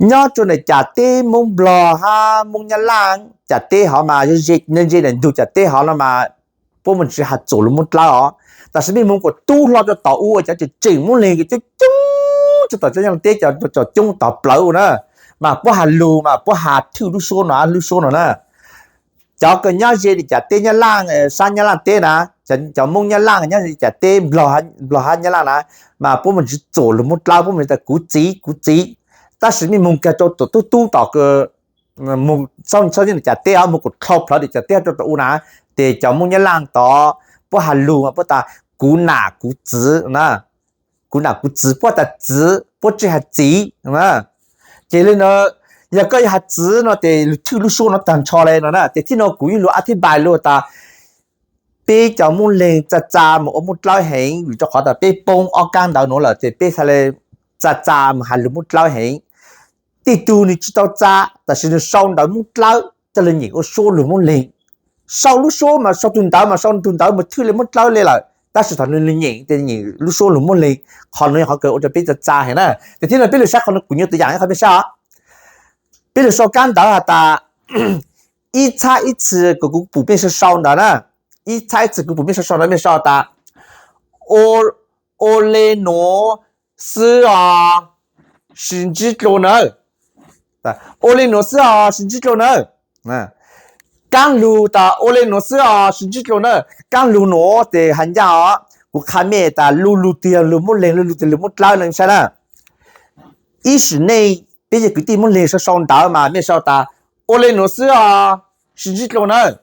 Nyob rua ntawm Cav Teb, Moob Nplog hab Moob Nyab Laaj, Cav Teb hov mas ze ze ntug Cav Teb hov no mas puab mus tsis has txuas lug Moob Dlawb os. Tam sim nej mus kom tub hlo rau tom u cov tseem tseem Moob Leeg coob coob tso tom cov Nyab Laaj teb cov coob tom plawv u na, mas puab has lug mas puab has thwj lub suab no lub suab no na. Cov kws nyob ze li cas teb Nyab Laaj, sab Nyab Laaj teb na, cov Moob Nyab Laaj nyob ze li cas teb Nplog hab Nyab Laaj na, mas puab mus tsis txuam lug Moob Dlawb, puab mus tas kuv txiv kuv txiv. Tab sis nej mus kag rau tom tub tub tom kws mus txhab li cas teb mus kom dlhau plawv li cas teb rau tom u na, ces cov Moob Nyab Laaj tod puab has lug mas puab tas kuv nam kuv txiv na, kuv nam kuv txiv, puab tas txiv puab tsi has txiv na. Ces li no, yog koj yuav has txiv no ces lug thwj lub suab no tag nrho le no na. Ces thib no kuv yuav lug a thib npais lug tas peb cov Moob Leeg txav txav mus ua Moob Dlawb heev vim rau qhov tas peb poob ob kaab ntawv nuav lawm ces peb txhaj le txav txav mus has lug Moob Dlawb heev. Tej tug nws tsis tau txav tab sis nws sau ntawv Moob Dlawb coj lug nyeem ua suab lug Moob Leeg. Sau lub suab mas sau tug ntawv mas sau tug ntawv mus thwj le Moob Dlawb le lawm tab sis thaum nws nyeem ces nyeem lub suab lug Moob Leeg. Qhov nuav yog qhov kws ua rau peb txav txav heev na. Ces thib no peb lug saib qhov nuav kuv nyuaj tug yaam ib qhov mej saib os. Peb lug sau kaab ntawv has tas ib txhab ib txhis kuv pum mej sau sau ntawd na, ib txhab ib txhis kuv pum mej sau sau ntawd mej sau tas ua le nuav xwb os, sib ntsib dlua nawb. Ua le nuav xwb os, sib ntsib dlua nawb. Kaab lug tas ua le nuav xwb os, sib ntsib dlua nawb. Kaab lug nuav ces has ncaj os, kuv qha mej tas lu lug twg yog lug Moob Leeg, lu lug twg lug Moob Dlawb no saib na. Ib sim neej peb yog kwv tij Moob Leeg sau sau ntawv mas mej sau tas ua le nuav xwb os, sib ntsib dlua nawb.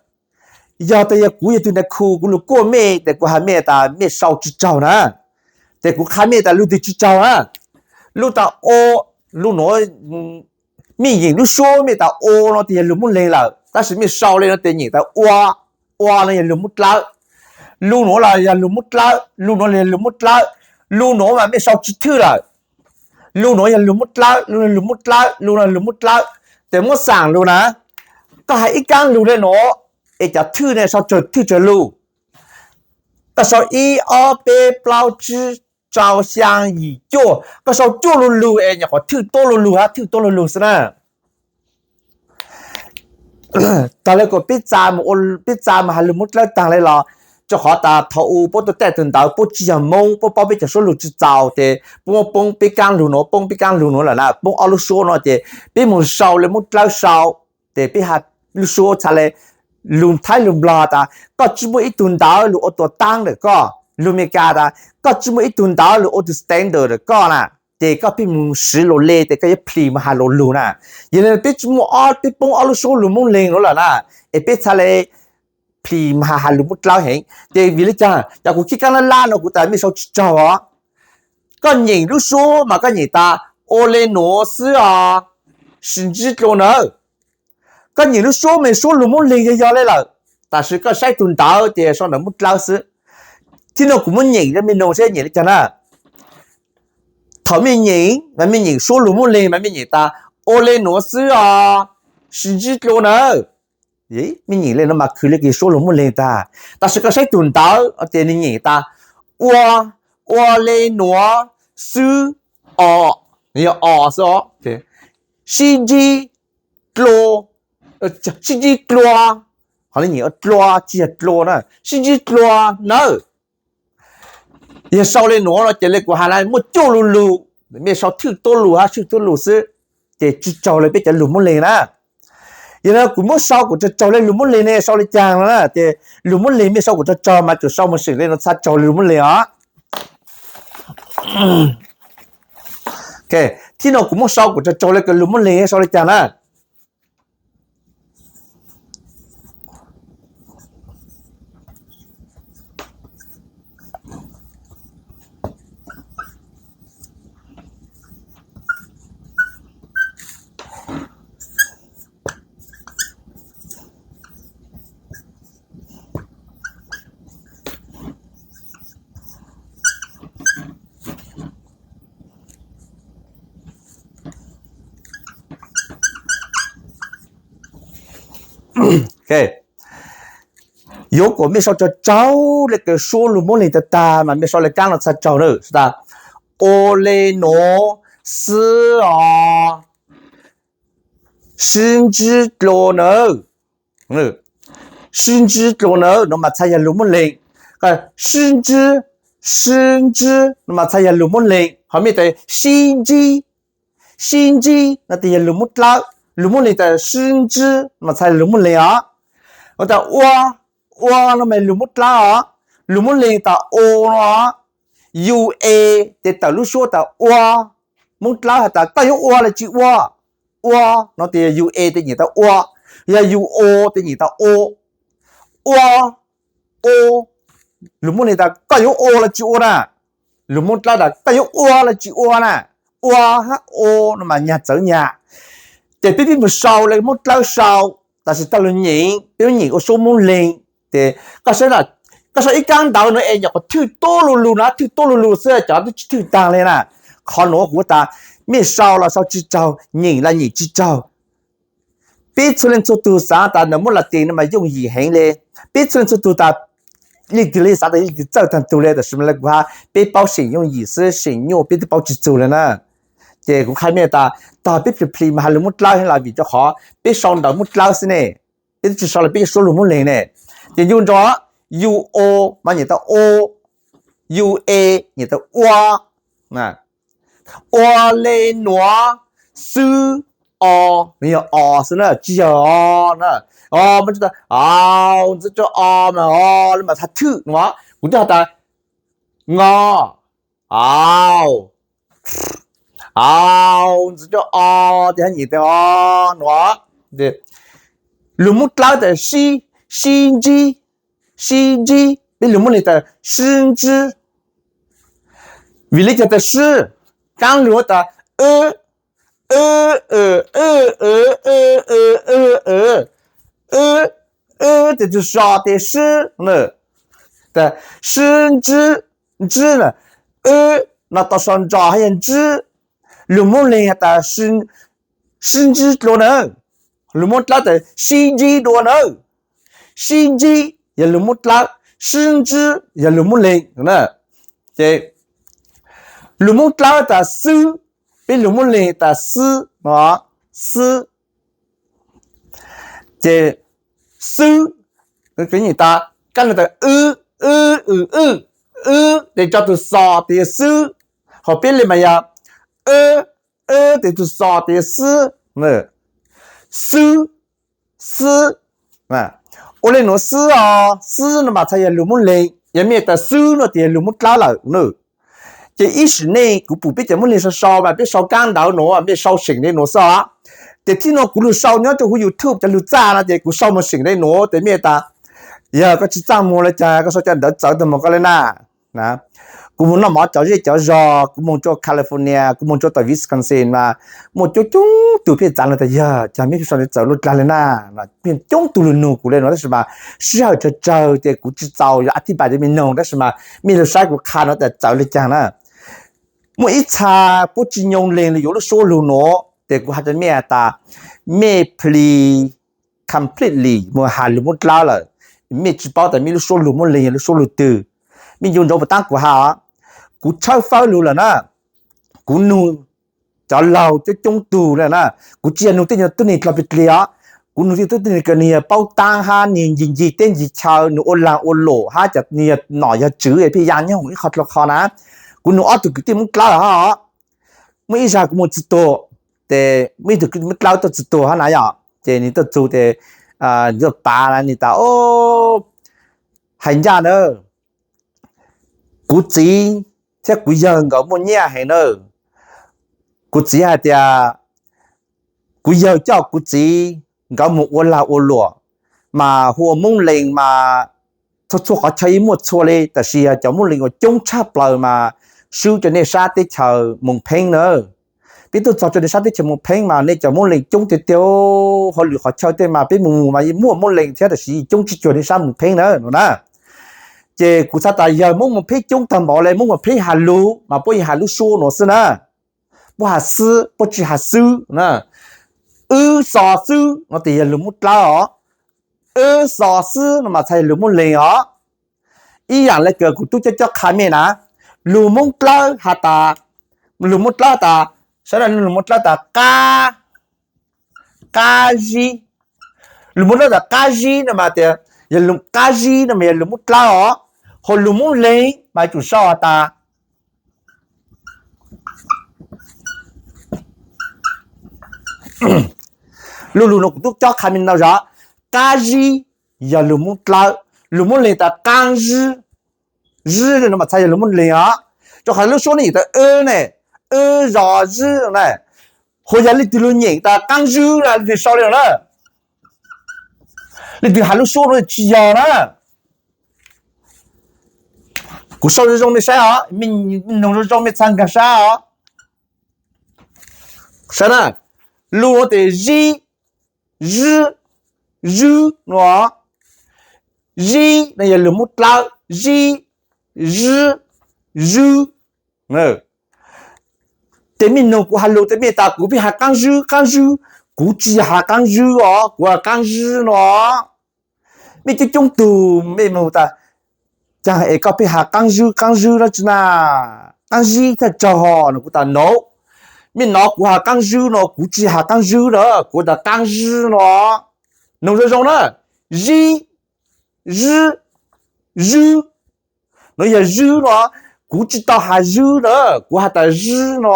Yog tas yog kuv yog tug ntawd khu kuv lug kuaj mej ces kuv has mej tas mej sau tsis tsaug na. Ces kuv qha mej tas lug twg tsis tsaug na. Lug tas ua, lug nuav mej nyeem lub suab mej tas ua no ces yog lug Moob Leeg lawm tab sis mej sau le no ces nyeem tas ua, ua no yog lug Moob Dlawb. Lug nuav los yog lug Moob Dlawb, lug nuav los yog lug Moob Dlawb. Lug nuav mas mej sau tsis thwj lawm. Lug nuav yog lug Moob Dlawb, lug nuav lug Moob Dlawb, lug nuav lug Moob Dlawb. Ces muab xaam lug na, koj has ib kaab lug le nuav es cov thwj ne sau tsawg thwj tsawg lug. Koj sau ib ob peb plaub tsib rau xyaa yim cuaj, koj sau cuaj lug lug es nyuam qhuav thwj tuab lug lug hab thwj tuab lug lug xwb na. Tag le kuas peb txav mus has lug Moob Dlawb taag le los, rua qhov tas thaum u puab tuaj teb tug ntawv puab tsi yog Moob, puab paub peb cov suab lug tsi txaus ces puab muab poob peb kaab lug nuav, poob peb kaab lug nuav lawm na, poob ob lub suab no ces peb mus sau le Moob Dlawb sau, ces peb has lub suab txha le lug Thaib lug Nplog tas koj tsi muaj ib tug ntawv lug ua tua taab ntawm koj, lug Amelikas tas koj tsi muaj ib tug ntawv lug ua tug standard ntawm koj na, ces koj pheej mus siv luas le ces koj yuav plhis mus has luas lug na. Yog le peb tsi muaj ob, peb poob ob lub suab lug Moob Leeg nuav lawm na, es peb txha le plhis mus has has lug Moob Dlawb heev. Ces vim le caag cov kuv khib kaab lab lab no kuv tas mej sau tsi tsaug os. Koj nyeem lub suab mas koj nyeem tas ua le nuav xwb os, sib ntsib dlua nawb. Koj nyeem lub suab mas suab lug Moob Leeg yog yog le lawm, tab sis koj saib tug ntawv ces sau ntawv Moob Dlawb xwb. Thib no kuv muab nyeem rua mej noog seb nyeem le caag na. Thaum mej nyeem mas mej nyeem suab lug Moob Leeg mas mej nyeem tas ua le nuav xwb os, sib ntsib dlua nawb. Mej nyeem le nuav mas khwv le kws suab lug Moob Leeg tag, tab sis koj saib tug ntawv ces nwg nyeem tas ua, ua le nuav xwb os, yog os xwb os. Sib ntsib dlua, sib ntsib dlua, qhov le nyeem dlua tsi yog dlua na, sib ntsib dlua nawb. Yog sau le nuav no ces le kuv has na muaj cuaj lug lug, mej sau thwj tuab lug hab thwj tuab lug xwb, ces tsi tsaug le peb cov lug Moob Leeg na. Yog le kuv muab sau kuas tsaug tsaug le lug Moob Leeg ne sau le caag no na, ces lug Moob Leeg mej sau kuas tsaug tsaug mas tsuas sau mus seem le nuav txha tsaug le lug Moob Leeg os. Thib no kuv muab sau kuas tsaug tsaug le kws lug Moob Leeg sau le caag na. Yuav kuas mej sau tsaug tsaug le kws suab lug Moob Leeg tag tag mas mej sau le kaab no txha tsaug na, tas ua le nuav xwb os, sib ntsib dlua nawb. Sib ntsib dlua nawb, nuav mas txha yog lug Moob Leeg. Sib ntsib, sib ntsib no mas txhais yog lus Moob Leeg. Ho mej tas sib ntsib, sib ntsib no tes yog lus Moob Dlawb. Lus Moob Leeg tas sib ntsib no mas txhais lus Moob Leeg os. Ho tas ua, ua no mas lus Moob Dlawb os. Lus Moob Leeg tas u no, u e, tes tawm lub suab tas ua. Moob Dlawb has tas koj yuav ua los tsis ua? Ua no tes yog u e tes nyem tau ua, yog u o tes nyem tau u. Ua, u. Lus Moob Leeg tas koj yuav ua los tsis ua na? Lus Moob Dlawb tas koj yuav ua los tsis ua na? Ua hab u no mas nyag txawv nyag. Ces peb pib mus sau le Moob Dlawb sau, tab sis tag lug nyem, peb nyem ua suab Moob Leeg. Ces koj saib ib kaab ntawv nuav es nyuam qhuav thwj tuab lu lug na, thwj tuab lu lug xwb, cov twb tsis thwj taag le na. Qhov nuav kuv tas mej sau los sau tsis tsaug, nyem los nyem tsis tsaug. Peb txhua leej txhua tug xaav tas nam muab las tes no mas yooj yim heev le. Peb txhua leej txhua tug tas leej twg le xaav tas leej twg txawj taag tug le, tab sis mas le kuv has peb paub seem yooj yim xwb, seem nyuaj peb twb paub tsis txug le na. Ces kuv qha mej tas tog peb plhis plhis mas has lug Moob Dlawb heev los vim rau qhov peb sau ntawv Moob Dlawb xwb ne, peb twb tsis sau los peb yuav suab lug Moob Leeg ne. Ces ncu nrov, u o mas nyem tau u, u e nyem tau ua. Ua le nuav xwb, o, nws yog o xwb na, tsis yog o na. O, muab tsis tau, au, ntxwv rau o mas o le mas txhais thwj nuav, kuv twb has tas ngo, au, au, ntxwv rau o, ces hab nyem tas o nuav. Lug Moob Dlawb tas sib, sib ntsib, sib ntsib, peb lug Moob Leeg tas sib ntsib. Vim le caag tas sib, kaab lug tas wb, wb, wb, wb, wb, wb, wb, wb, tes tug so tes sib, tas sib ntsib, ntsib na, wb no tau so ntso hab yog ntsib. Lug Moob Leeg has tas sib ntsib dlua na. Lug Moob Dlawb tas sib ntsib dua na. Sib ntsib yog lug Moob Dlawb, sib ntsib yog lug Moob Leeg na. Ces lug Moob Dlawb tas xwb, peb lug Moob Leeg tas xwb no, xwb. Ces xwb, kab tas wb, wb, wb, wb, wb, tes tso tug xo tes yog xwb. Ho peb le mas yog wb, wb, tes tug xo tes yog xwb. Xwb, xwb. Ua le nuav xwb os, xwb no mas txhais yog lug Moob Leeg, yog mej tas xwb no tes yog lug Moob Dlawb lawm na. Ces ib sim neej kuv pum peb cov Moob Leeg sau sau mas peb sau kaab ntawv nuav, mej sau seem le nuav xwb. Ces thib no kuv lug sau nyob rua huv YouTube cov lug txaj no ces kuv sau moog seem le nuav tes mej tas yog koj tsis txaj muag le caag koj sau cov ntawv txawv tag moog koj le na. Kuv moog noj mov cov zej cov zog, kuv moog rua California, kuv moog rua tom Wisconsin mas muaj coob coob tug pheej txav lug tas yog caag mej sau ntawv txawv luaj dlaag le na. Coob tug lug nug kuv le nuav tab sis mas sij hawm tsawg tsawg ces kuv tsis txaus yuav a thib pais rua mej noog tab sis mas mej lug saib kuv qha nuav tas txawv le caag na. Muaj ib txha puab tsis nyoo lees lug yuav lub suab lug nuav tes kuv has rua mej tas mej plhis completely moog has lug Moob Dlawb lawm, mej tsis paub tas mej lub suab lug Moob Leeg yog lub suab lug twg. Mej ncu ntsoov puas taab kuv has, kuv tshawb fawb lug lawm na, kuv nug cov laug coob coob tug le na, kuv tsis yog nug tej nyuag tub neeg dlog plig dlig os, kuv nug tej tub neeg kws nwg yog paub taab hab nwg ncig ncig teb ncig chaw, nwg ua laag ua luam hab cov nwg yog nom yog tswv pheej ya nyob hoov ib qho dlua qho na. Kuv nug ob tug kwv tij Moob Dlawb hab os, muaj ib zag kuv moog txug tuag, tes muaj ib tug kwv tij Moob Dlawb tuaj txug tuag hab na yom, ces nwg tuaj txug tes tuaj pav na nwg tas, hais ncaj na, kuv txiv thiab kuv yawg nkawd muaj nyiaj heev na. Kuv txiv hais tias kuv yawg coj kuv txiv nkawd moog ua lag ua luam, mas hu ua Moob Lees mas txhua txhua qhov chaw yeej muaj txhua li, tab sis yog cov Moob Lees uas coob tshaj plaws mas swb rua nej sab teb chaws Moos Pheeb na. Peb tuaj txog rua nej sab teb chaws Moos Pheeb mas nej cov Moob Lees coob tiag tiag, hauj lwm qhov chaw tej mas peb mus mus mas yeej muaj Moob Lees thiab tab sis yeej coob tsis cuag nej sab Moos Pheeb na no na. Ces kuv xav tas yawg Moob Moos Pheeb coob tag npaum le, Moob Moos Pheeb has lug mas puab yeej has lub suab nuav xwb na, puab has xwb puab tsis has xwb na. Wb xo xwb no tes yog lug Moob Dlawb os, wb xo xwb no mas txhais yog lug Moob Lees os. Ib yaam le kws kuv tub cob cob qha mej na, lug Moob Dlawb has tas, lug Moob Dlawb tas, saib na, lug Moob Dlawb tas qab, qab zib. Lug Moob Dlawb tas qab zib no mas tias, yog lug qab zib no mas yog lug Moob Dlawb os. Hos lug Moob Leeg mas tsum sau has tas, lu lug no kuv tub cob qha me ntau zog, qaab zib yog lug Moob Dlawb, lug Moob Leeg tas qaab zib, zib no mas txhais yog lug Moob Leeg os. Rua qhov lub suab ne nyeem tas w ne, w zos zib na, hos yog leej twg lug nyeem tas qaab zib na, leej twg sau le no na, leej twg has lub suab no tsi yog na. Kuv sau zoo zoo mej saib os, mej noog zoo zoo mej txhaj nkaag sab os. Saib na, lug no tes zib, zib, zib no, zib no yog lug Moob Dlawb, zib, zib, zib. Tes mej noog kuv has lug tes mej tas kuv pheej has qaab zib, qaab zib, kuv tsi has qaab zib os, kuv has qaab zib no. Mej coob coob tug mej moog tas, caag es koj pheej has qaab zib, qaab zib no tsi na, qaab zib thaj tsaug no, kuv tas no, mej nov kuv has qaab zib no, kuv tsi has qaab zib na, kuv tas qaab zib no. Noog zoo zoo na, zib, zib, zib, no yog zib no, kuv tsi tau has zib na, kuv has tas zib no.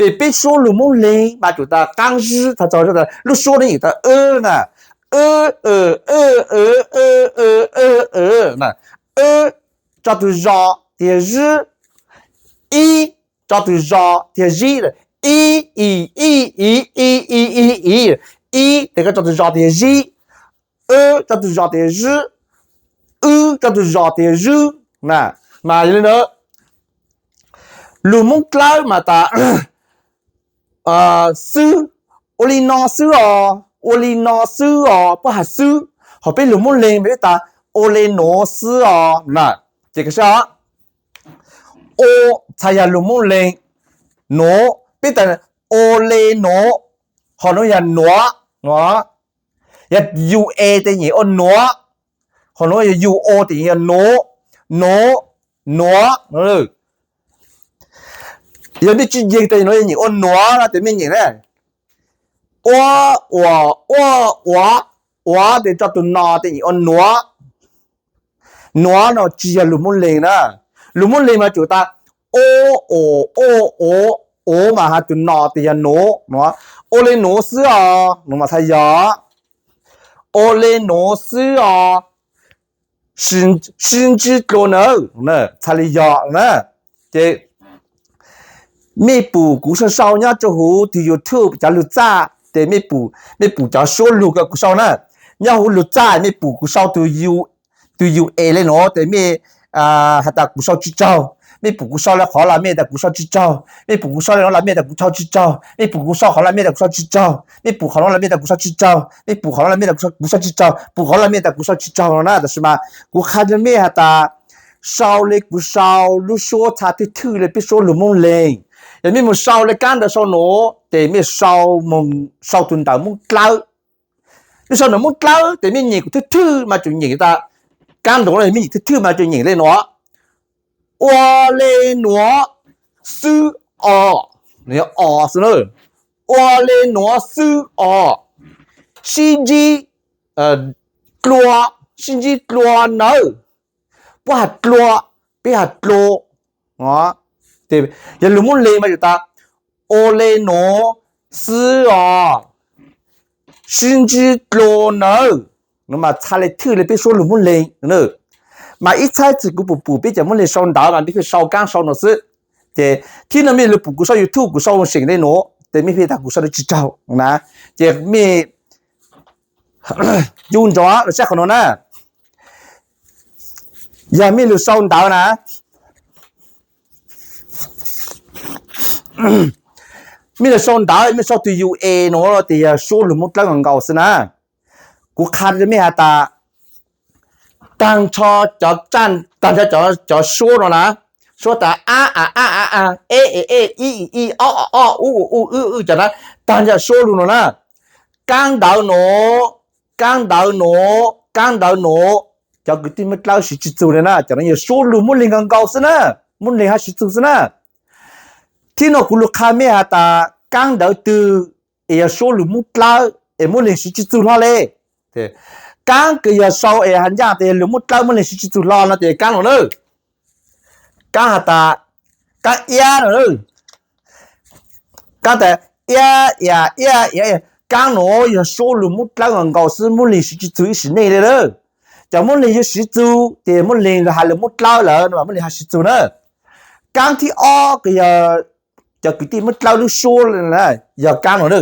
Peb, peb suab lug Moob Leeg mas tsum tas qaab zib, txhais tau lub suab ne nyeem tas w na, w, w, w, tso tug zos tes yog zib, ib, tso tug zos tes yog zib, ib, i, i, i, i, i, i, i, ib tes koj tso tug zos tes yog zib, w tso tug zos tes yog zib, w tso tug zos tes yog zib na. Mas yog le ntawd, lug Moob Dlawb mas tas xwb, ua le no xwb os, ua le no xwb os, puab has xwb. Hos peb lug Moob Leeg mas peb tas ua le nuav xwb os na. Ces koj saib, ua txhais yog lug Moob Leeg, nuav peb tas ua le nuav, hos nuav yog nuav no, yog U E tes nyeem ua nuav, hos nuav yog U O tes nyeem yog nuav, nuav, nuav. Yog mej tsi yeeg tes nuav yog nyeem ua nuav no tes mej nyeem na, ua, ua, ua, ua, ua tes tso tug no tes nyeem ua nuav. Nuav no tsi yog lug Moob Leeg na. Lug Moob Leeg mas tsum tas o, o, o, o, o mas has tug no tes yog nuav, nuav, ua le nuav xwb os, nuav mas txhais yog ua le nuav xwb os, sib ntsib dlua nawb, txhais le yog na. Ces mej pum kuv sau sau nyob rua huv tug YouTube cov lug txaj tes mej pum, mej pum cov suab lug kuv sau na. Nyob huv lug txaj mej pum kuv sau tug U, tug U E le nuav tes mej has tas kuv sau tsi raug. Mej pum kuv sau le qhov los mej tas kuv sau tsi raug, mej pum kuv sau le nuav los mej tas kuv sau tsi raug, mej pum kuv sau qhov los mej tas kuv sau tsi raug, mej pum qhov nuav los mej tas kuv sau tsi raug, mej pum qhov nuav los mej tas kuv sau tsi raug, pum qhov los mej tas kuv sau tsi raug no na. Tab sis mas kuv qha rua mej has tas sau le kuv sau, lub suab txhaj thwj thwj le peb suab lug Moob Leeg. Yog mej moog sau le kaab ntawv sau nuav tes mej sau moog sau tug ntawv Moob Dlawb. Mej sau ntawv Moob Dlawb tes mej nyeem kuv thwj thwj mas tsum nyeem tas, kaab ntawv mej nyeem thwj thwj mas tsum nyeem le nuav, ua le nuav xwb os, o xwb na, ua le nuav xwb os, sib ntsib dlua, sib ntsib dlua nawb. Puab has dlua, peb has dlua. Yog lug Moob Leeg mas yog tas ua le nuav xwb os, sib ntsib dlua nawb. Nuav mas txhaj le thwj le peb suab lug Moob Leeg. Mas ib txhais txug kuv pum pum peb cov Moob Leeg sau ntawv mas peb pheej sau kaab sau nuav xwb. Ces thib no mej lug pum kuv sau YouTube kuv sau seem le nuav tes mej pheej tas kuv sau le tsi raug na. Ces mej cu ntsoov los saib qhov nuav na. Yog mej lug sau ntawv na, mej lug sau ntawv mej sau tug U E nuav tes yog suab lug Moob Dlawb nkaus nkaus xwb na. Kuv qha rua mej has tas, taag nrho cov, taag nrho cov suab no na, suab tas a a a a a, e e e, i i i, o o o, u u u, w w w cov na, taag nrho suab lug no na, kaab ntawv nuav, kaab ntawv nuav, kaab ntawv nuav, cov kwv tij Moob Dlawb siv tsi txug le na, cov no yog suab lug Moob Leeg nkaus nkaus xwb na, Moob Leeg hab siv txug xwb na. Thib no kuv lug qha mej has tas kaab ntawv twg es yog suab lug Moob Dlawb es Moob Leeg siv tsi txug hlo le. Kaab kws yog sau es has ncaaj tes yog lug muab dlawb muab leeg siv tsi txug hlo no tes kaab no na. Kaab has tas, kaab iab no na. Kaab tas iab iab iab iab, kaab nuav yog suab lug muab dlawb nkaus xwb, muab leeg siv tsi txug ib sim neej le na. Cov muab leeg yuav siv txug tes muab leeg has lug muab dlawb lawm no mas muab leeg has siv txug na. Kaab thib ob kws yog cov kwv tij muab dlawb lub suab, yog kaab no na.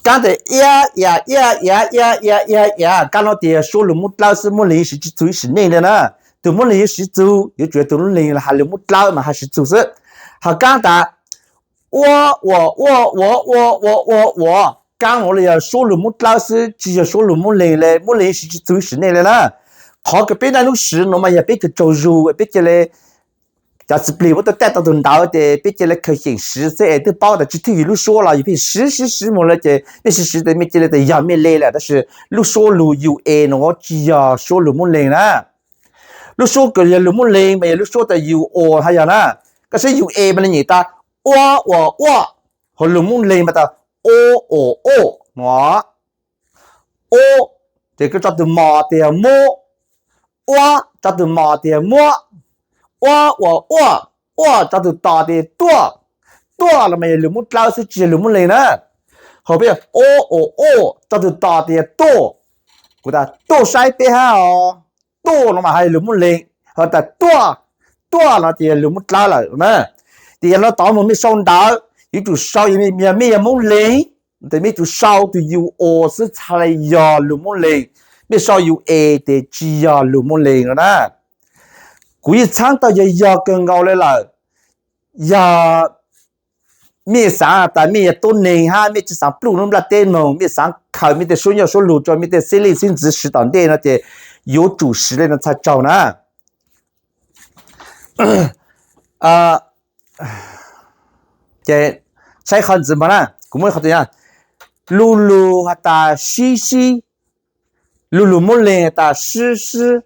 Kaab tes iab iab iab iab iab iab iab iab, kaab no tes yog suab lug muab dlawb xwb, muab leeg yuav siv tsi txug ib sim neej le na. Tug muab leeg yuav siv txug yuav tsum yog tug muab leeg has lug muab dlawb mas has siv txug xwb. Ho kaab tas ua ua ua ua ua ua ua ua, kaab nuav le yog suab lug muab dlawb xwb, tsi yog suab lug muab leeg le, muab leeg yuav siv tsi txug ib sim neej le na. Qhov kws peb naj lub siv nuav mas yog peb tsaug tsaug zug peb ca le, cov txiv plig muab tuaj taj tau tug ntawv tes peb ca le khaws xyeem siv xwb es twb paub tas tsi thwj yug lub suab los yug pheej siv siv siv moog le ces mej siv siv tes mej ca le tas yog mej le lawm, tab sis lub suab lug yus es nuav tsi yog suab lug muab leeg na. Lub suab kws yog lug muab leeg mas yog lub suab tas yus ua has yog na. Koj saib yus es mas le nyem tas ua ua ua, ho lug muab leeg mas tas o o o no. O, ces koj tso tug mos tes yog muab, ua, tso tug mos tes yog muab, ua ua ua, ua, tso tug tos tes yog tuaj. Tuaj los mas yog lug muab dlawb xwb tsi yog lug muab leeg na. Ho peb o o o, tso tug tos tes yog tuaj. Kuv tas tuaj saib peb hab os. Tuaj no mas has yog lug muab leeg, ho tas tuaj, tuaj no ces yog lug muab dlawb lawm na. Ces yog no tod moog mej sau ntawv yuav tsum sau, yog mej yog muab leeg tes mej yuav tsum sau tug yus ua xwb txhad le yog lug muab leeg. Mej sau yus es tes tsi yog lug muab leeg no na. Kuv yeej txhaab tau yog yog kawg nkaus le lawm. Yog mej xaav tas mej yog tuab neeg hab mej tsi xaav pluj lub nplaj teb moog, mej xaav khaws mej tej suab nyuaj suab lug rua mej tej xib lej xib ntxwv siv tom ntej no ces yuav tsum siv le no txhad tsaug na. Ces saib qhov ntxiv moog na, kuv muab qhov twg, lu lug has tas sib sib, lu lug muab leeg has tas sib sib,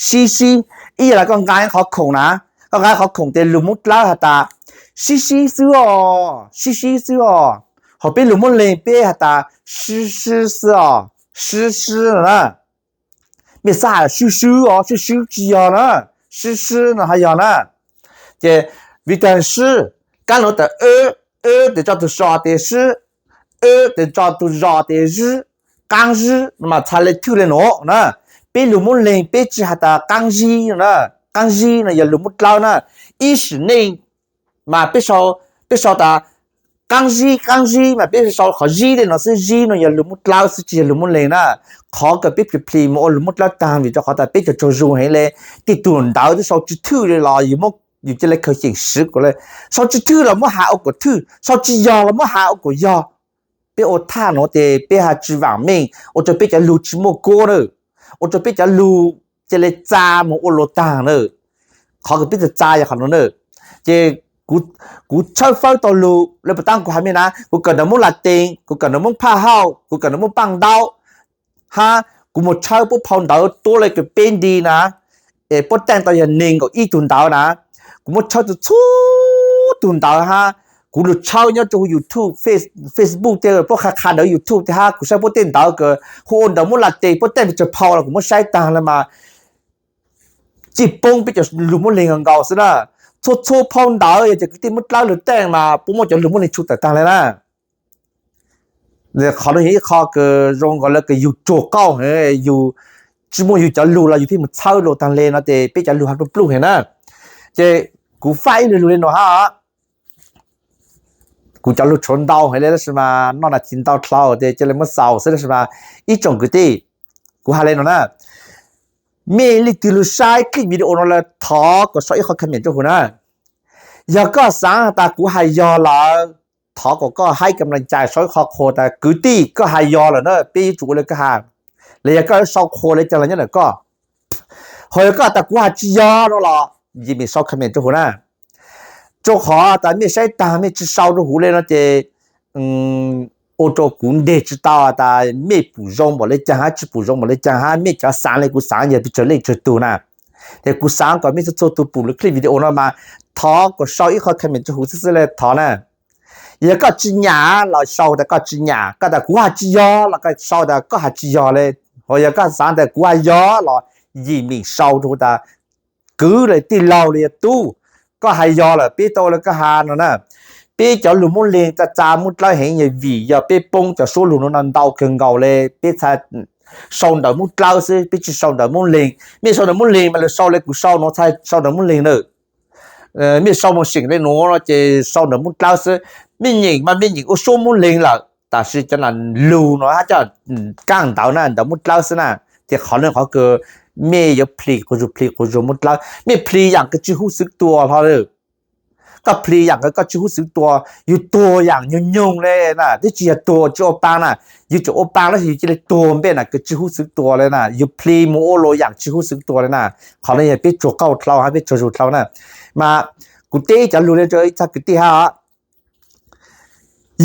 sib sib. Ib yam le koj nqa qhov khoom na, koj nqa qhov khoom tes lug muab dlawb has tas sib sib xwb os, sib sib xwb os. Ho peb lug muab leeg peb has tas sib sib xwb os, sib sib no na. Mej xaav has swb swb os, swb swb tsi yog na, sib sib no has yog na. Ces vim tas sib, kaab nuav tas, tes tso tug so tes sib, tes tso tug zos tes zib, qaab zib no mas txhad le thwj le nuav na. Peb lug muab leeg peb tsi has tas qaab zib no na, qaab zib no yog lug muab dlawb na. Ib sim neej mas peb sau tas qaab zib, qaab zib mas peb sau qhov zib le no xwb, zib no yog lug muab dlawb xwb tsi yog lug muab leeg na. Qhov kws peb plig plig mus ua lug muab dlawb taag vim rua qhov tas peb tsaug tsaug zug heev le. Tej tug ntawv twb sau tsi thwj le los yus ca le khaws xyeem siv kuas le, sau tsi thwj los muab has ua kuas thwj, sau tsi yog los muab has ua kuas yog. Peb ua thaj nuav tes peb has tsi vaam meej, ua rua peb cov lug tsi muaj kuab na, ua rua peb cov lug ca le txav moog ua luas taag na. Qhov kws peb txav txav yog qhov nuav na. Ces kuv tshawb fawb tau lug le puas taab kuv has mej na, kuv kawm ntawv Moob Laa Tees, kuv kawm ntawv Moob Phaj Hauj, kuv kawm ntawv Moob Paaj Ntaub, hab kuv mus tshawb puab phau ntawv tuab le kws peb nti na, es puab teej tau yog neeg nkaum ib tug ntawv na. Kuv muab tshawb txhua txhua tug ntawv hab kuv lug tshawb nyob rua huv YouTube, Facebook tej puab qha qha ntawv YouTube tej hab kuv saib puab tej ntawv kws hu ua ntawv Moob Laa Tees puab teej tau tsawg phau los kuv muab saib taag le mas cij poob peb cov lug muab leeg nkaus xwb na. Txhua txhua phau ntawv yog cov kwv tij muab dlawb lug teej mas puab muab cov lug muab leeg tshu tawm taag le na. Qhov nuav yog ib qho kws zoo nkaus le kws yug tsuag qauj, yug tsi muaj yug cov lug los yug pheej mus txhawb luas taag le no ces peb cov lug has pluj pluj heev na. Ces kuv faj ib lug lug le nuav hab, kuv cov lug tshuav ntau heev le tab sis mas noj nas this ntau dlhau ces ca le muab xaus xwb tab sis mas ib tsoom kwv tij, kuv has le nuav na, mej leej twg lug saib clip video no lawm thov kom sau ib qho comment rua huv na. Yog koj xaav has tas kuv has yog lawm, thov kom koj hais kam laj cai sau ib qho qhuas tas kwv tij koj has yog lawm na peb yuav tsum ua le koj has, los yog koj sau qhuas le caag los nyob ntawm koj. Ho yog koj has tas kuv has tsi yog no los yim mej sau comment rua huv na. Rua qhov tas mej saib taag mej tsi sau rua huv le no ces ua rua kuv nteg tsi tau tas mej pum zoo npaum le caag hab tsi pum zoo npaum le caag hab mej cov xaav le kuv xaav yog pes tsawg leej tsawg tug na. Ces kuv xaav kom mej txhua txhua tug pum lub clip video no mas thov kom sau ib qho comment rua huv xwb xwb le thov na. Yog koj tsis nyam los sau tas koj tsis nyam, koj tas kuv hais tsis yog los koj sau tas koj hais tsis yog li. Ho yog koj xav tas kuv hais yog los yim meem sau rau tas kwv li tij laug li yog tub, koj hais yog lawm peb tau li koj hais no na. Peb cov lug Moob Leeg txav txav Moob Dlawb heev yog vim yog peb poob cov suab lug no ntau kawg nkaus li. Peb txhaj sau ntawv Moob Dlawb xwb, peb tsis sau ntawv Moob Leeg. Mej sau ntawv Moob Leeg mas lawv sau li kuv sau no txhaj sau ntawv Moob Leeg na. Mej sau moog seem li nuav no ces sau ntawv Moob Dlawb xwb. Mej nyeem mas mej nyeem ua suab Moob Leeg lawm, tab sis cov nam lug no hab coj kaaj ntawv na ntawv Moob Dlawb xwb na. Ces qhov le qhov kawg mej yuav plhis quas zug plhis quas zug Moob Dlawb. Mej plhis yaam kws tsis hub xwv tuas hlo lawm. Koj plhis yaam kws koj tsis hub xwv tuas, yug tuag yaam nyoog nyoog le na, twb tsis yog tuag tsis ua paa na. Yug tseem ua paa tab sis yug cia li tuag npe na kws tsis hub xwv tuas le na, yug plhis moog ua luas yaam tsis hub xwv tuas le na. Qhov no yog peb tsuag qauj dlhau hab peb tsuag zug dlhau na. Mas kuv teb cov lug le rua ib txha kwv tij hab,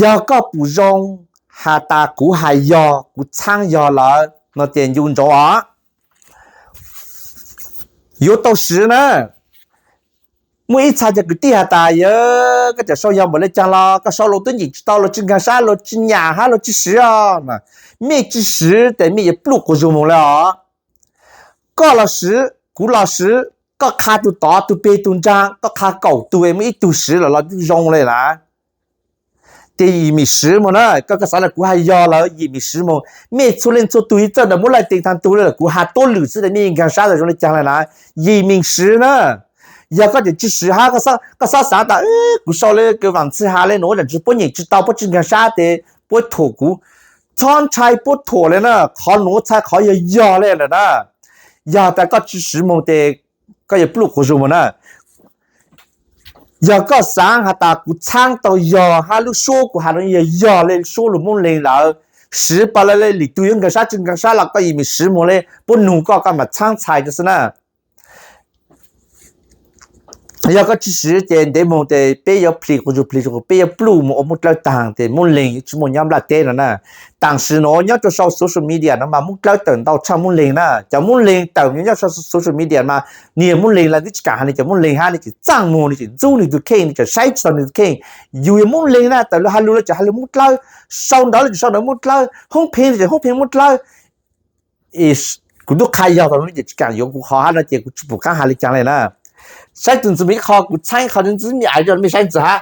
yog koj pum zoo has tas kuv hais yog, kuv txhaab yog lawm no ces ncu ntsoov os, yuav tau siv na. Muaj ib txha cov kwv tij has tas, yog koj tseem sau yog npaum le caag los koj sau luas tub nyeem tsis tau, luas tsis nkaag sab, luas tsis nyam hab luas tsis siv os. Mej tsis siv tes mej yuav pluj quas zug moog le os. Koj los siv, kuv los siv, koj qha tug tod tug peg tug nraag, koj qha kaum tug es muaj ib tug siv lawm los twb zoo le na. Ces yim meem siv moog na, koj, koj xav tas kuv hais yog lawm yim meem siv moog. Mej txhua leej txhua tug yeej txawj ntawm Moob Laj Tees taag tug le lawm, kuv has tuab lwm xwb tes mej nkaag sab tas zoo le caag le na. Yim meem siv na. Yog koj tseem tsis siv hab koj xob xav tas kuv sau le kws Vaam Txwj has le nuav tseem tsis puab nyeem tsis tau puab tsis nkaag sab tes puab thuam kuv. Txhob ntshai puab thuam le na, qhov nuav txhais qhov yog yog le lawm na. Yog tas koj tsis siv moog tes koj yuav pluj quas zug moog na. Yog koj xaav has tas kuv txhaab tau yog hab lub suab kuv has no yog yog le suab lug Moob Leeg lawm, siv pas le le lwm tug yuav nkaag sab tsis nkaag sab los koj yim meem siv moog le puab nug koj koj mam txhaab txhais rua xwb na. Yog koj tsis siv ces ntev moog tes peb yuav plhis quas zug plhis zug, peb yuav pluj moog ua Moob Dlawb taag tes Moob Leeg yuav tsis muaj nyob nplaj teb no na. Tam sim nuav nyob rua sau social media no mas Moob Dlawb tawm ntau tshaj Moob Leeg na. Cov Moob Leeg tawm nyob rua social media mas nwg yog Moob Leeg los twb tsis kaam has nwg cov Moob Leeg hab, nwg tseem txaaj muag, nwg tseem ntxub nwg tug kheej, nwg tseem saib tsis taus nwg tug kheej. Yus yog Moob Leeg na, tawm lug has lug los tseem has lug Moob Dlawb, sau ntawv los tseem sau ntawv Moob Dlawb, hoob pheej los tseem hoob pheej Moob Dlawb. Kuv tub qha yog tau no ces tsis kaam yuav kuv qhov hab no ces kuv tsis pum qaab has le caag le na. Saib tug ntxiv mas ib qho kuv txhab ib qho ntxiv mej aiv rua mej saib ntxiv hab.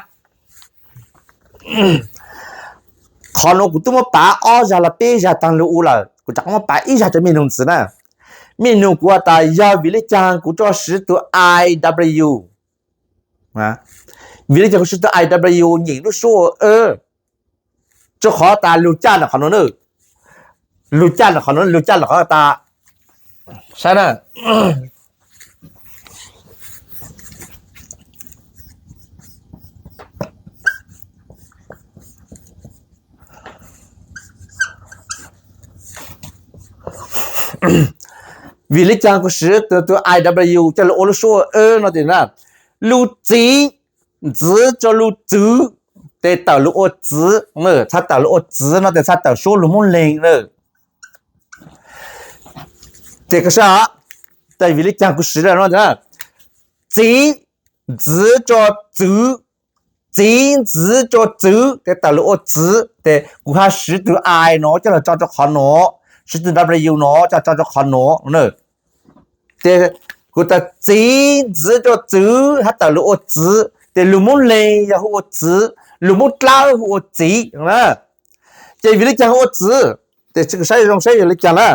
Qhov nuav kuv tub muab pav ob zag los peb zag taag lug ua lawm, kuv rov qab muab pav ib zag rua mej nug ntxiv na. Mej nug kuv has tas yog vim le caag kuv tso siv tug I W. Vim le caag kuv siv tug I W nyeem lub suab ua w, rua qhov tas lug caj ntawm qhov nuav na, lug caj ntawm qhov nuav, lug caj ntawm qhov tas, saib na. Vim le caag kuv siv tug I W coj lug ua lub suab ua w no tes na, lug txiv ntxiv rua lug txwv tes tawm lug ua txiv, txhaj tawm lug ua txiv no tes txhaj tawm suab lug Moob Leeg na. Ces koj saib, vim le caag kuv siv le no, txiv ntxiv rua txwv, txiv ntxiv rua txwv tes tawm lug ua txiv, tes kuv ha siv tug I no coj lug tso rua qhov nuav, siv tug W no coj tso rua qhov nuav. Ces kuv tas txiv ntxiv rua txwv hab tawm lug ua txiv, tes lug Moob Leeg yog hu ua txiv, lug Moob Dlawb hu ua txiv. Ces vim le caag hu ua txiv? Tes kuv saib zoo saib vim le caag na.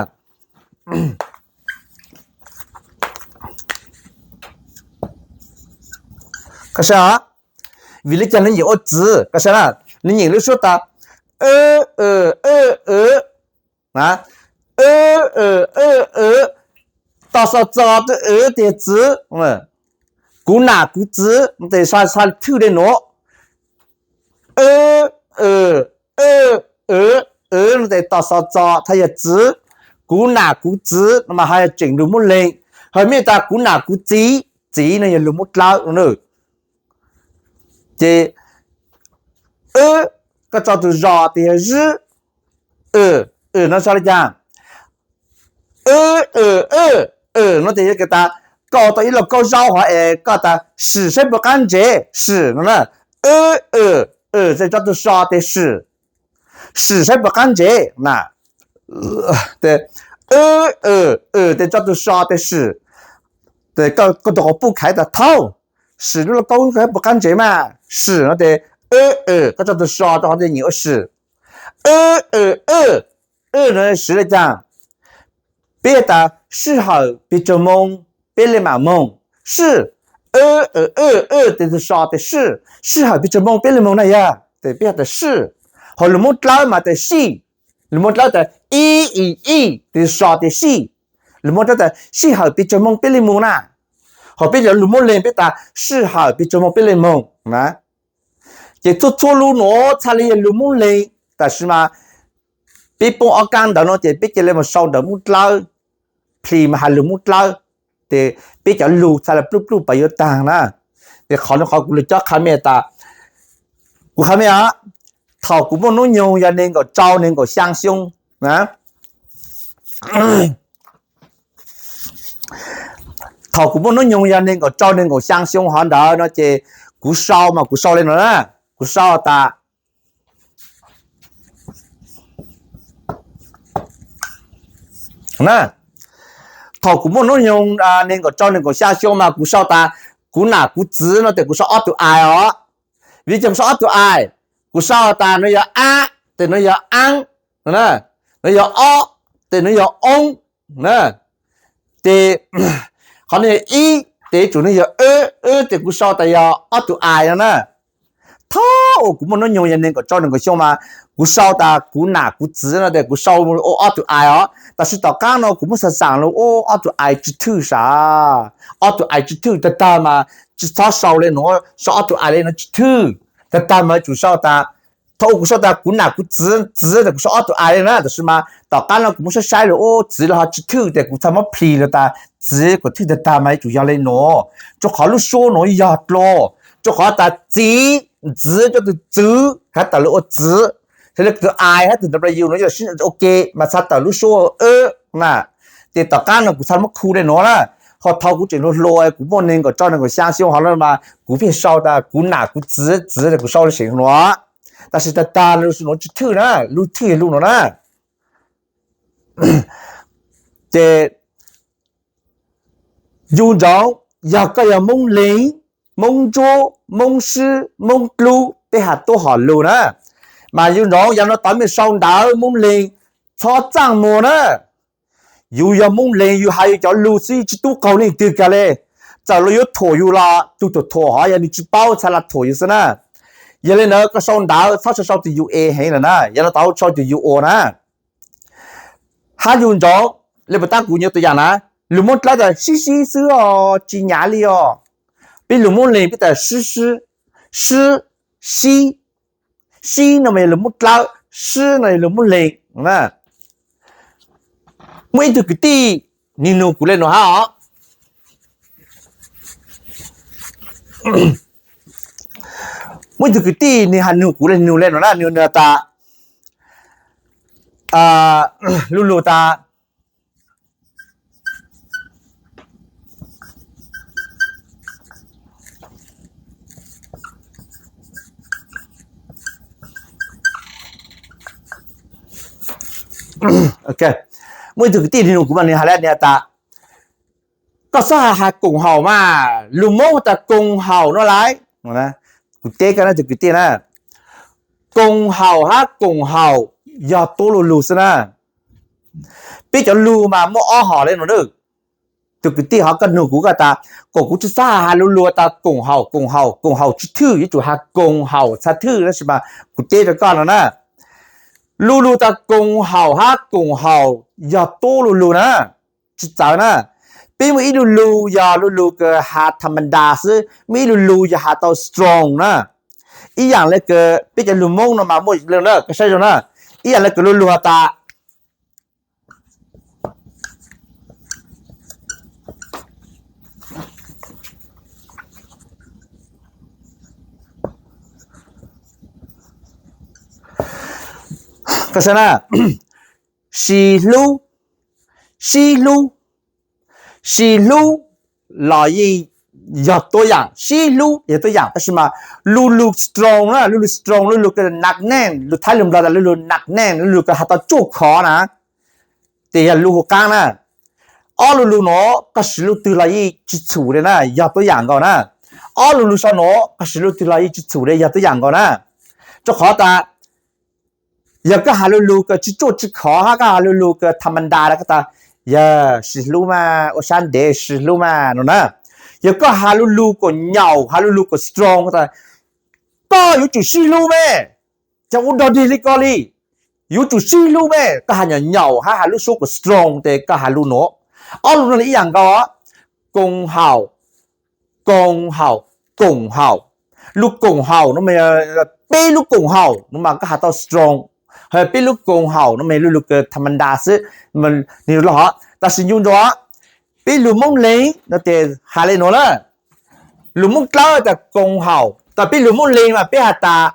Koj saib, vim le caag nwg nyeem ua txiv? Koj saib na, nwg nyeem lub suab tas, tos xo txo, tw w tes txiv, kuv nam kuv txiv tes txhaj thwj le nuav, w, w, w, w no tes tos xo txo txhaj yog txiv, kuv nam kuv txiv no mas ho yog tseem lug Moob Leeg. Ho mej tas kuv nam kuv txiv, txiv no yog lug Moob Dlawb. Ces w, koj tso tug zos tes yog zwb, w, w no tso le caag? W, w, w, w no tes yog kws tas koj tau ib lauj kaub zaub hov es koj tas sim saib puas qab ntsev, sim no na. W, w, Ws, tes tso tus so tes sim. Sim saib puas qab ntsev na. Ws, ws, tes tso tus so tes sim. Koj tus quas puj khaiv tas thaub, sim lub lauj kaub saib puas qab ntsev mas. Sim no tes, ws, ws, koj tso tus so rau qhov ntawd nyiam ua sim. Ws, ws, ws, ws no siv li cas? Peb tas sij hawm pes tsawg moo peb li mam moog. Sij, ws, ws, ws, tes tus so tes sij, sij hawm pes tsawg moo peb li moog na yog? Tes peb tas sij. Ho lus Moob Dlawb mas tes sij. Lus Moob Dlawb tas ib, ib, ib, tes tus so tes sij. Lus Moob Dlawb tas sij hawm pes tsawg moo peb li moog na. Ho peb cov lus Moob Leeg peb tas sij hawm pes tsawg moo peb li moog na. Ces txhua txhua lus nuav txhaj li yog lus Moob Leeg, tab sis mas peb poob ob kaab ntawd no ces peb cia li mus sau ntawv Moob Dlawb, plis mas hais lus Moob Dlawb, ces peb cov lus txhaj li pluj pluj pas yuav taag na. Ces qhov no qhov kuv lug cob qha mej tas, kuv qha mej os, thaum kuv muaj hnub nyoog yog neeg nkaum rau neeg nkaum xyaa xyoo na, thaum kuv muaj hnub nyoog yog neeg nkaum rau neeg nkaum xyaa xyoo hov ntawd no ces kuv sau mas kuv sau li no na, kuv sau tas na, thaum kuv muaj hnub nyoog neeg nkaum rau neeg nkaum xyaa xyoo mas kuv sau tas kuv nam kuv txiv no tes kuv sau ob tug I os. Vim cas kuv sau ob tug I? Kuv sau tas no yog ab tes no yog aab, no yog ob tes no yog oob na. Ces qhov no yog ib tes yuav tsum no yog wb, wb tes kuv sau tas yog ob tug I no na. Thaum uas kuv muaj hnub nyoog yog neeg nkaum rau neeg nkaum xyoo mas kuv sau tas kuv nam kuv txiv no tes kuv sau ua ob tug I os. Tab sis tom qaab no kuv muab xaam xaam lug ua ob tug I tsi thwj sav, ob tug I tsi thwj tag tag mas tsi txhob sau le nuav, sau ob tug I le no tsi thwj. Tag tag mas yuav tsum sau tas, thaum uas kuv sau tas kuv nam kuv txiv, txiv tes kuv sau ob tug I le na, tab sis mas tom qaab no kuv muab saib saib lug ua txiv le ho tsi thwj tes kuv txhaj muab plis lug tas txiv kuv thwj tag tag mas yuav tsum yog le nuav, rua qhov lub suab nuav yog dlua, rua qhov tas txiv, ntxiv cov tug txwv hab tawm lug ua txiv, yog le tug I hab tug W no yog sib ua ke mas txhaj tawm lub suab wb na. Ces tom qaab no kuv txhaj muab khu le nuav na. Ho thaum kuv tseem hluas hluas kuv muaj neeg nkaum rau neeg nkaum xyaa xyoo hov no mas kuv pheej sau tas kuv nam kuv txiv, txiv tes kuv sau le seem nuav. Tab sis tag tag lug nuav tsi thwj na, lug thwj lug nuav na. Ces yug ntsoov yog koj yog Moob Leeg, Moob Ntsuab, Moob Sib, Moob Dlub, tej has tuab hom lug na, mas yug ntsoov yav no tod mej sau ntawv Moob Leeg txhob txaaj muag na. Yug yog Moob Leeg yug has yug cov lug xwb, tsi tub qaug leej twg kag le. Txawm luag yuav thuam yug los tug thuam thuam hov yog nwg tsi paub txhaj le thuam yug xwb na. Yog le ntawd koj sau ntawv txhob sau sau tus yus es heev lawm na, yav no tod sau tus yus ua na. Hab yug ntsoov le puas tab kuv nyuav tus yaam na, lug Moob Dlawb tas sib sib xwb os, tsi nyav li os. Peb lug Moob Leeg peb tas sib, sib, sib, sib, sib no mas yog lug Moob Dlawb, sib no yog lug Moob Leeg. Muaj ib tug kwv tij nwg nug kuv le nuav hab os. Muaj ib tug kwv tij nwg has nug kuv le nug le nuav na, nwg nug tas, lug lug tas, muaj ib tug kwv tij nwg nug kuv mas nwg has le nuav tas, koj xob has has koom haum mas, lug Moob has tas koom haum no lawm. Kuv teb koj na tus kwv tij na, koom haum hab koom haum yog tuab lug lug xwb na. Peb cov lug mas muaj ob hom le nuav. Tus kwv tij hov koj nug kuv koj tas, kom kuv tsi xob has has lug lug tas koom haum, koom haum, koom haum tsi thwj, yuav tsum has koom haum txhaj thwj, tab sis mas kuv teb rau koj no na. Lug lug tas koom haum hab koom haum yog tuab lug lug na, tsi txawv na. Peb muaj ib lug lug yog lug lug kws has tham ma ntas xwb, muaj ib lug lug yog has tau strong na. Ib yaam le kws peb cov lug Moob no mas muaj le na, koj saib zoo na. Ib yaam le kws lug lug has tas, koj saib na, sib hlub, sib hlub, sib hlub los yeej yog tuab yaam, sib hlub yog tuab yaam, tab sis mas lu lug strong na, lu lug strong, lu lug kws nag neej, lug Thaib lug Nplog tas lu lug nag neej, lu lug kws has tau tsuaj khov na, tes yog lu hu qaab na. Ob lu lug nuav koj siv lub twg los yeej tsi txhum le na, yog tuab yaam nkaus na. Ob lu lug sau nuav koj siv lub twg los yeej tsi txhum le, yog tuab yaam nkaus na. Rua qhov tas yog koj has lu lug kws tsi tsuaj tsi khov hab koj has lu lug kws tha ma nda le koj tas, yog sib hlub mas, ua sab ntev sib hlub mas no na. Yog koj has lu lug kuas nyaum, has lu lug kuas strong tas, koj yuav tsum sib hlub me, cov ua dog dig li ko li, yuav tsum sib hlub me, koj has nyaum nyaum hab has lub suab kuas strong tes koj has lu nuav. Ob lu nuav le ib yaam nkaus, koom haum, koom haum, koom haum. Lub koom haum no mas peb lub koom haum no mas koj has tau strong, peb lub koom haum no mas lu lug kws tha ma nda xwb, nwg lug hov. Tab sis ncu ntsoov peb lug Moob Leeg no tes has le nuav na. Lug Moob Dlawb tas koom haum, tas peb lug Moob Leeg mas peb has tas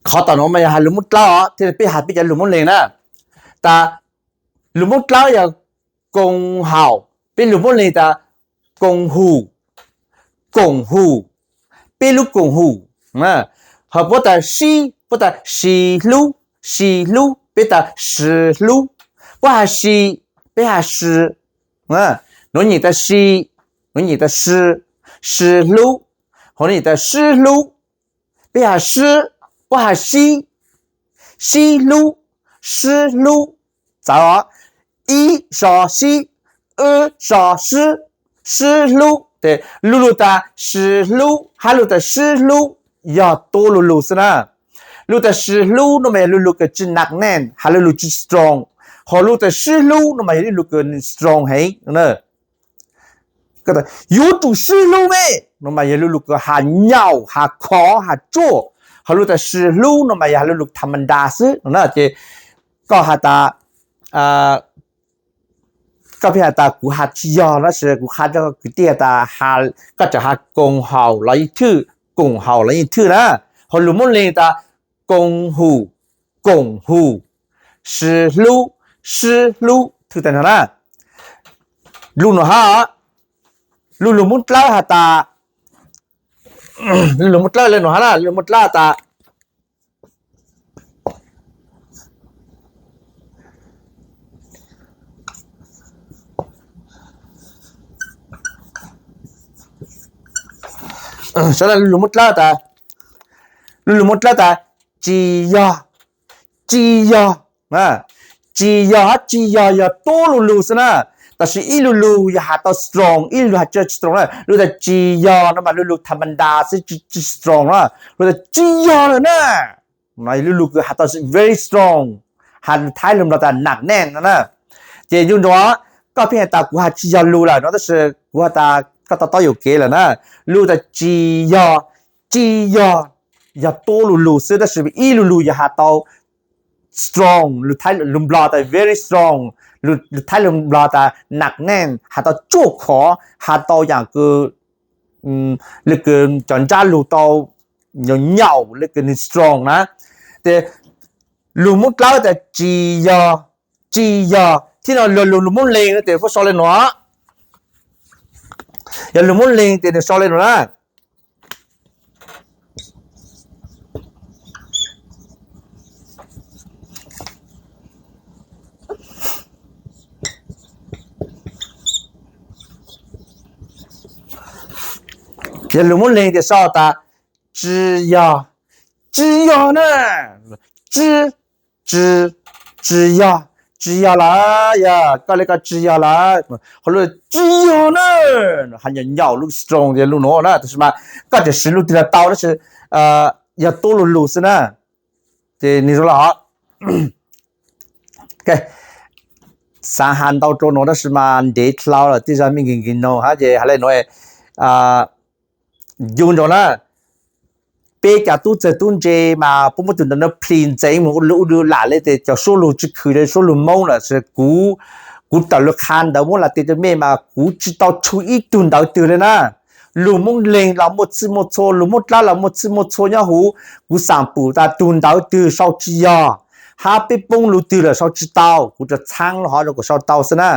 Qhov tom nuav mas yog has lug Moob Dlawb os, thiab peb has peb cov lug Moob Leeg na. Tas lug Moob Dlawb yog koom haum, peb lug Moob Leeg tas koom hum, koom hum, peb lub koom hum. Ho puab tas sib, puab tas sib hlub, sib hlub, peb tas sib hlub. Puab has sib, peb has sib. Nuav nyem tas sib, nuav nyem tas sib, sib hlub. Ho nuav nyem tas sib hlub, peb has sib, puab has sib, sib hlub, sib hlub. Txawv os, ib so sib, wb so sib, sib hlub. Tes lu lug tas sib hlub hab lu tas sib hlub yog tuab lu lug xwb na. Lu tas sib hlub no mas yog lu lug kws tsi nag neej, has lu lug tsi strong. Ho lu tas sib hlub no mas yog lu lug kws strong heev. Yuav tsum sib hlub me no mas yog lu lug kws has nyaum, has khov, has tsuaj. Ho lu tas sib hlub no mas yog has lu lug tha ma nda xwb no na. Ces koj has tas, koj pheej has tas kuv has tsi yog na, tab sis kuv qha rua kwv tij tas koj tseem has koom haum los yeej thwj, koom haum los yeej thwj na. Ho lug Moob Leeg tas koom hum, koom hum, sib hlub, sib hlub, thwj tas no na. Lug nuav hab, lug lug Moob Dlawb has tas, lug lug Moob Dlawb le nuav hab na, lug Moob Dlawb has tas Sawv daws lug Moob Dlawb tas, lug lug Moob Dlawb tas, tsis yog, tsis yog, tsis yog hab tsis yog yog tuab lu lug xwb na. Tab sis ib lu lug yog has tau strong, ib lu lug has tsis strong na. Lug tas tsis yog no mas lu lug tha ma nda xwb, tsis strong na. Lug tas tsis yog lawm na, lu lug kws has tau very strong, has Thaib lug Nplog tas nag neej no na. Ces ncu ntsoov, koj pheej has tas kuv has tsis yog lug lawm no, tab sis kuv has tas koj to taub yuam kev lawm na. Lug tas tsis yog, tsis yog, yog tuab lu lug xwb, tab sis ib lu lug yog has tau strong, lug Nplog tas very strong, lug Thaib lug Nplog tas nag neej, has tau tsuaj khov, has tau yaam kws, le kws cov ntsab lug tau nyaum nyaum le kws nwg strong na. Ces lug Moob Dlawb tas tsis yog, tsis yog, thiab no lug lug Moob Leeg no tes puab sau le nuav. Yog lug Moob Leeg tes nwg sau le nuav na. Yog lug Moob Leeg tes sau tas tsis yog, tsis yog na, tsis, tsis, tsis yog, tsis yog lawm, yog koj le koj tsis yog lawm. Ho lug tsis yog na, has nyaum nyaum lub strong yog lub nuav na, tab sis mas koj tseem siv lub twg los tau, tab sis yog tuab lu lug xwb na. Ces nwg zoo los, xaav has ntau rua nuav tab sis mas ntev dlhau lawm, tej zag mej nkeeg nkeeg noog hab ces has le nuav, yug nrug na, peb cov tub txawg tub ntse mas puab muab tug ntawv nuav plhis ntxeev moog ua lug lam le tes cov suab lug tsi khwv le suab lug Moob lawm. Kuv, kuv tawm lug qha ntawv muab lug tes rua mej mas kuv tsi tau tshu ib tug ntawv twg le na. Lug Moob Leeg los muaj txhij muaj txhua, lug Moob Dlab los muaj txhij muaj txhua nyob huv. Kuv xaam pum tas tug ntawv twg sau tsi yog, hab peb poob lug twg lawm sau tsi tau, kuv rua txhaab lug hov rua kuas sau tau xwb na.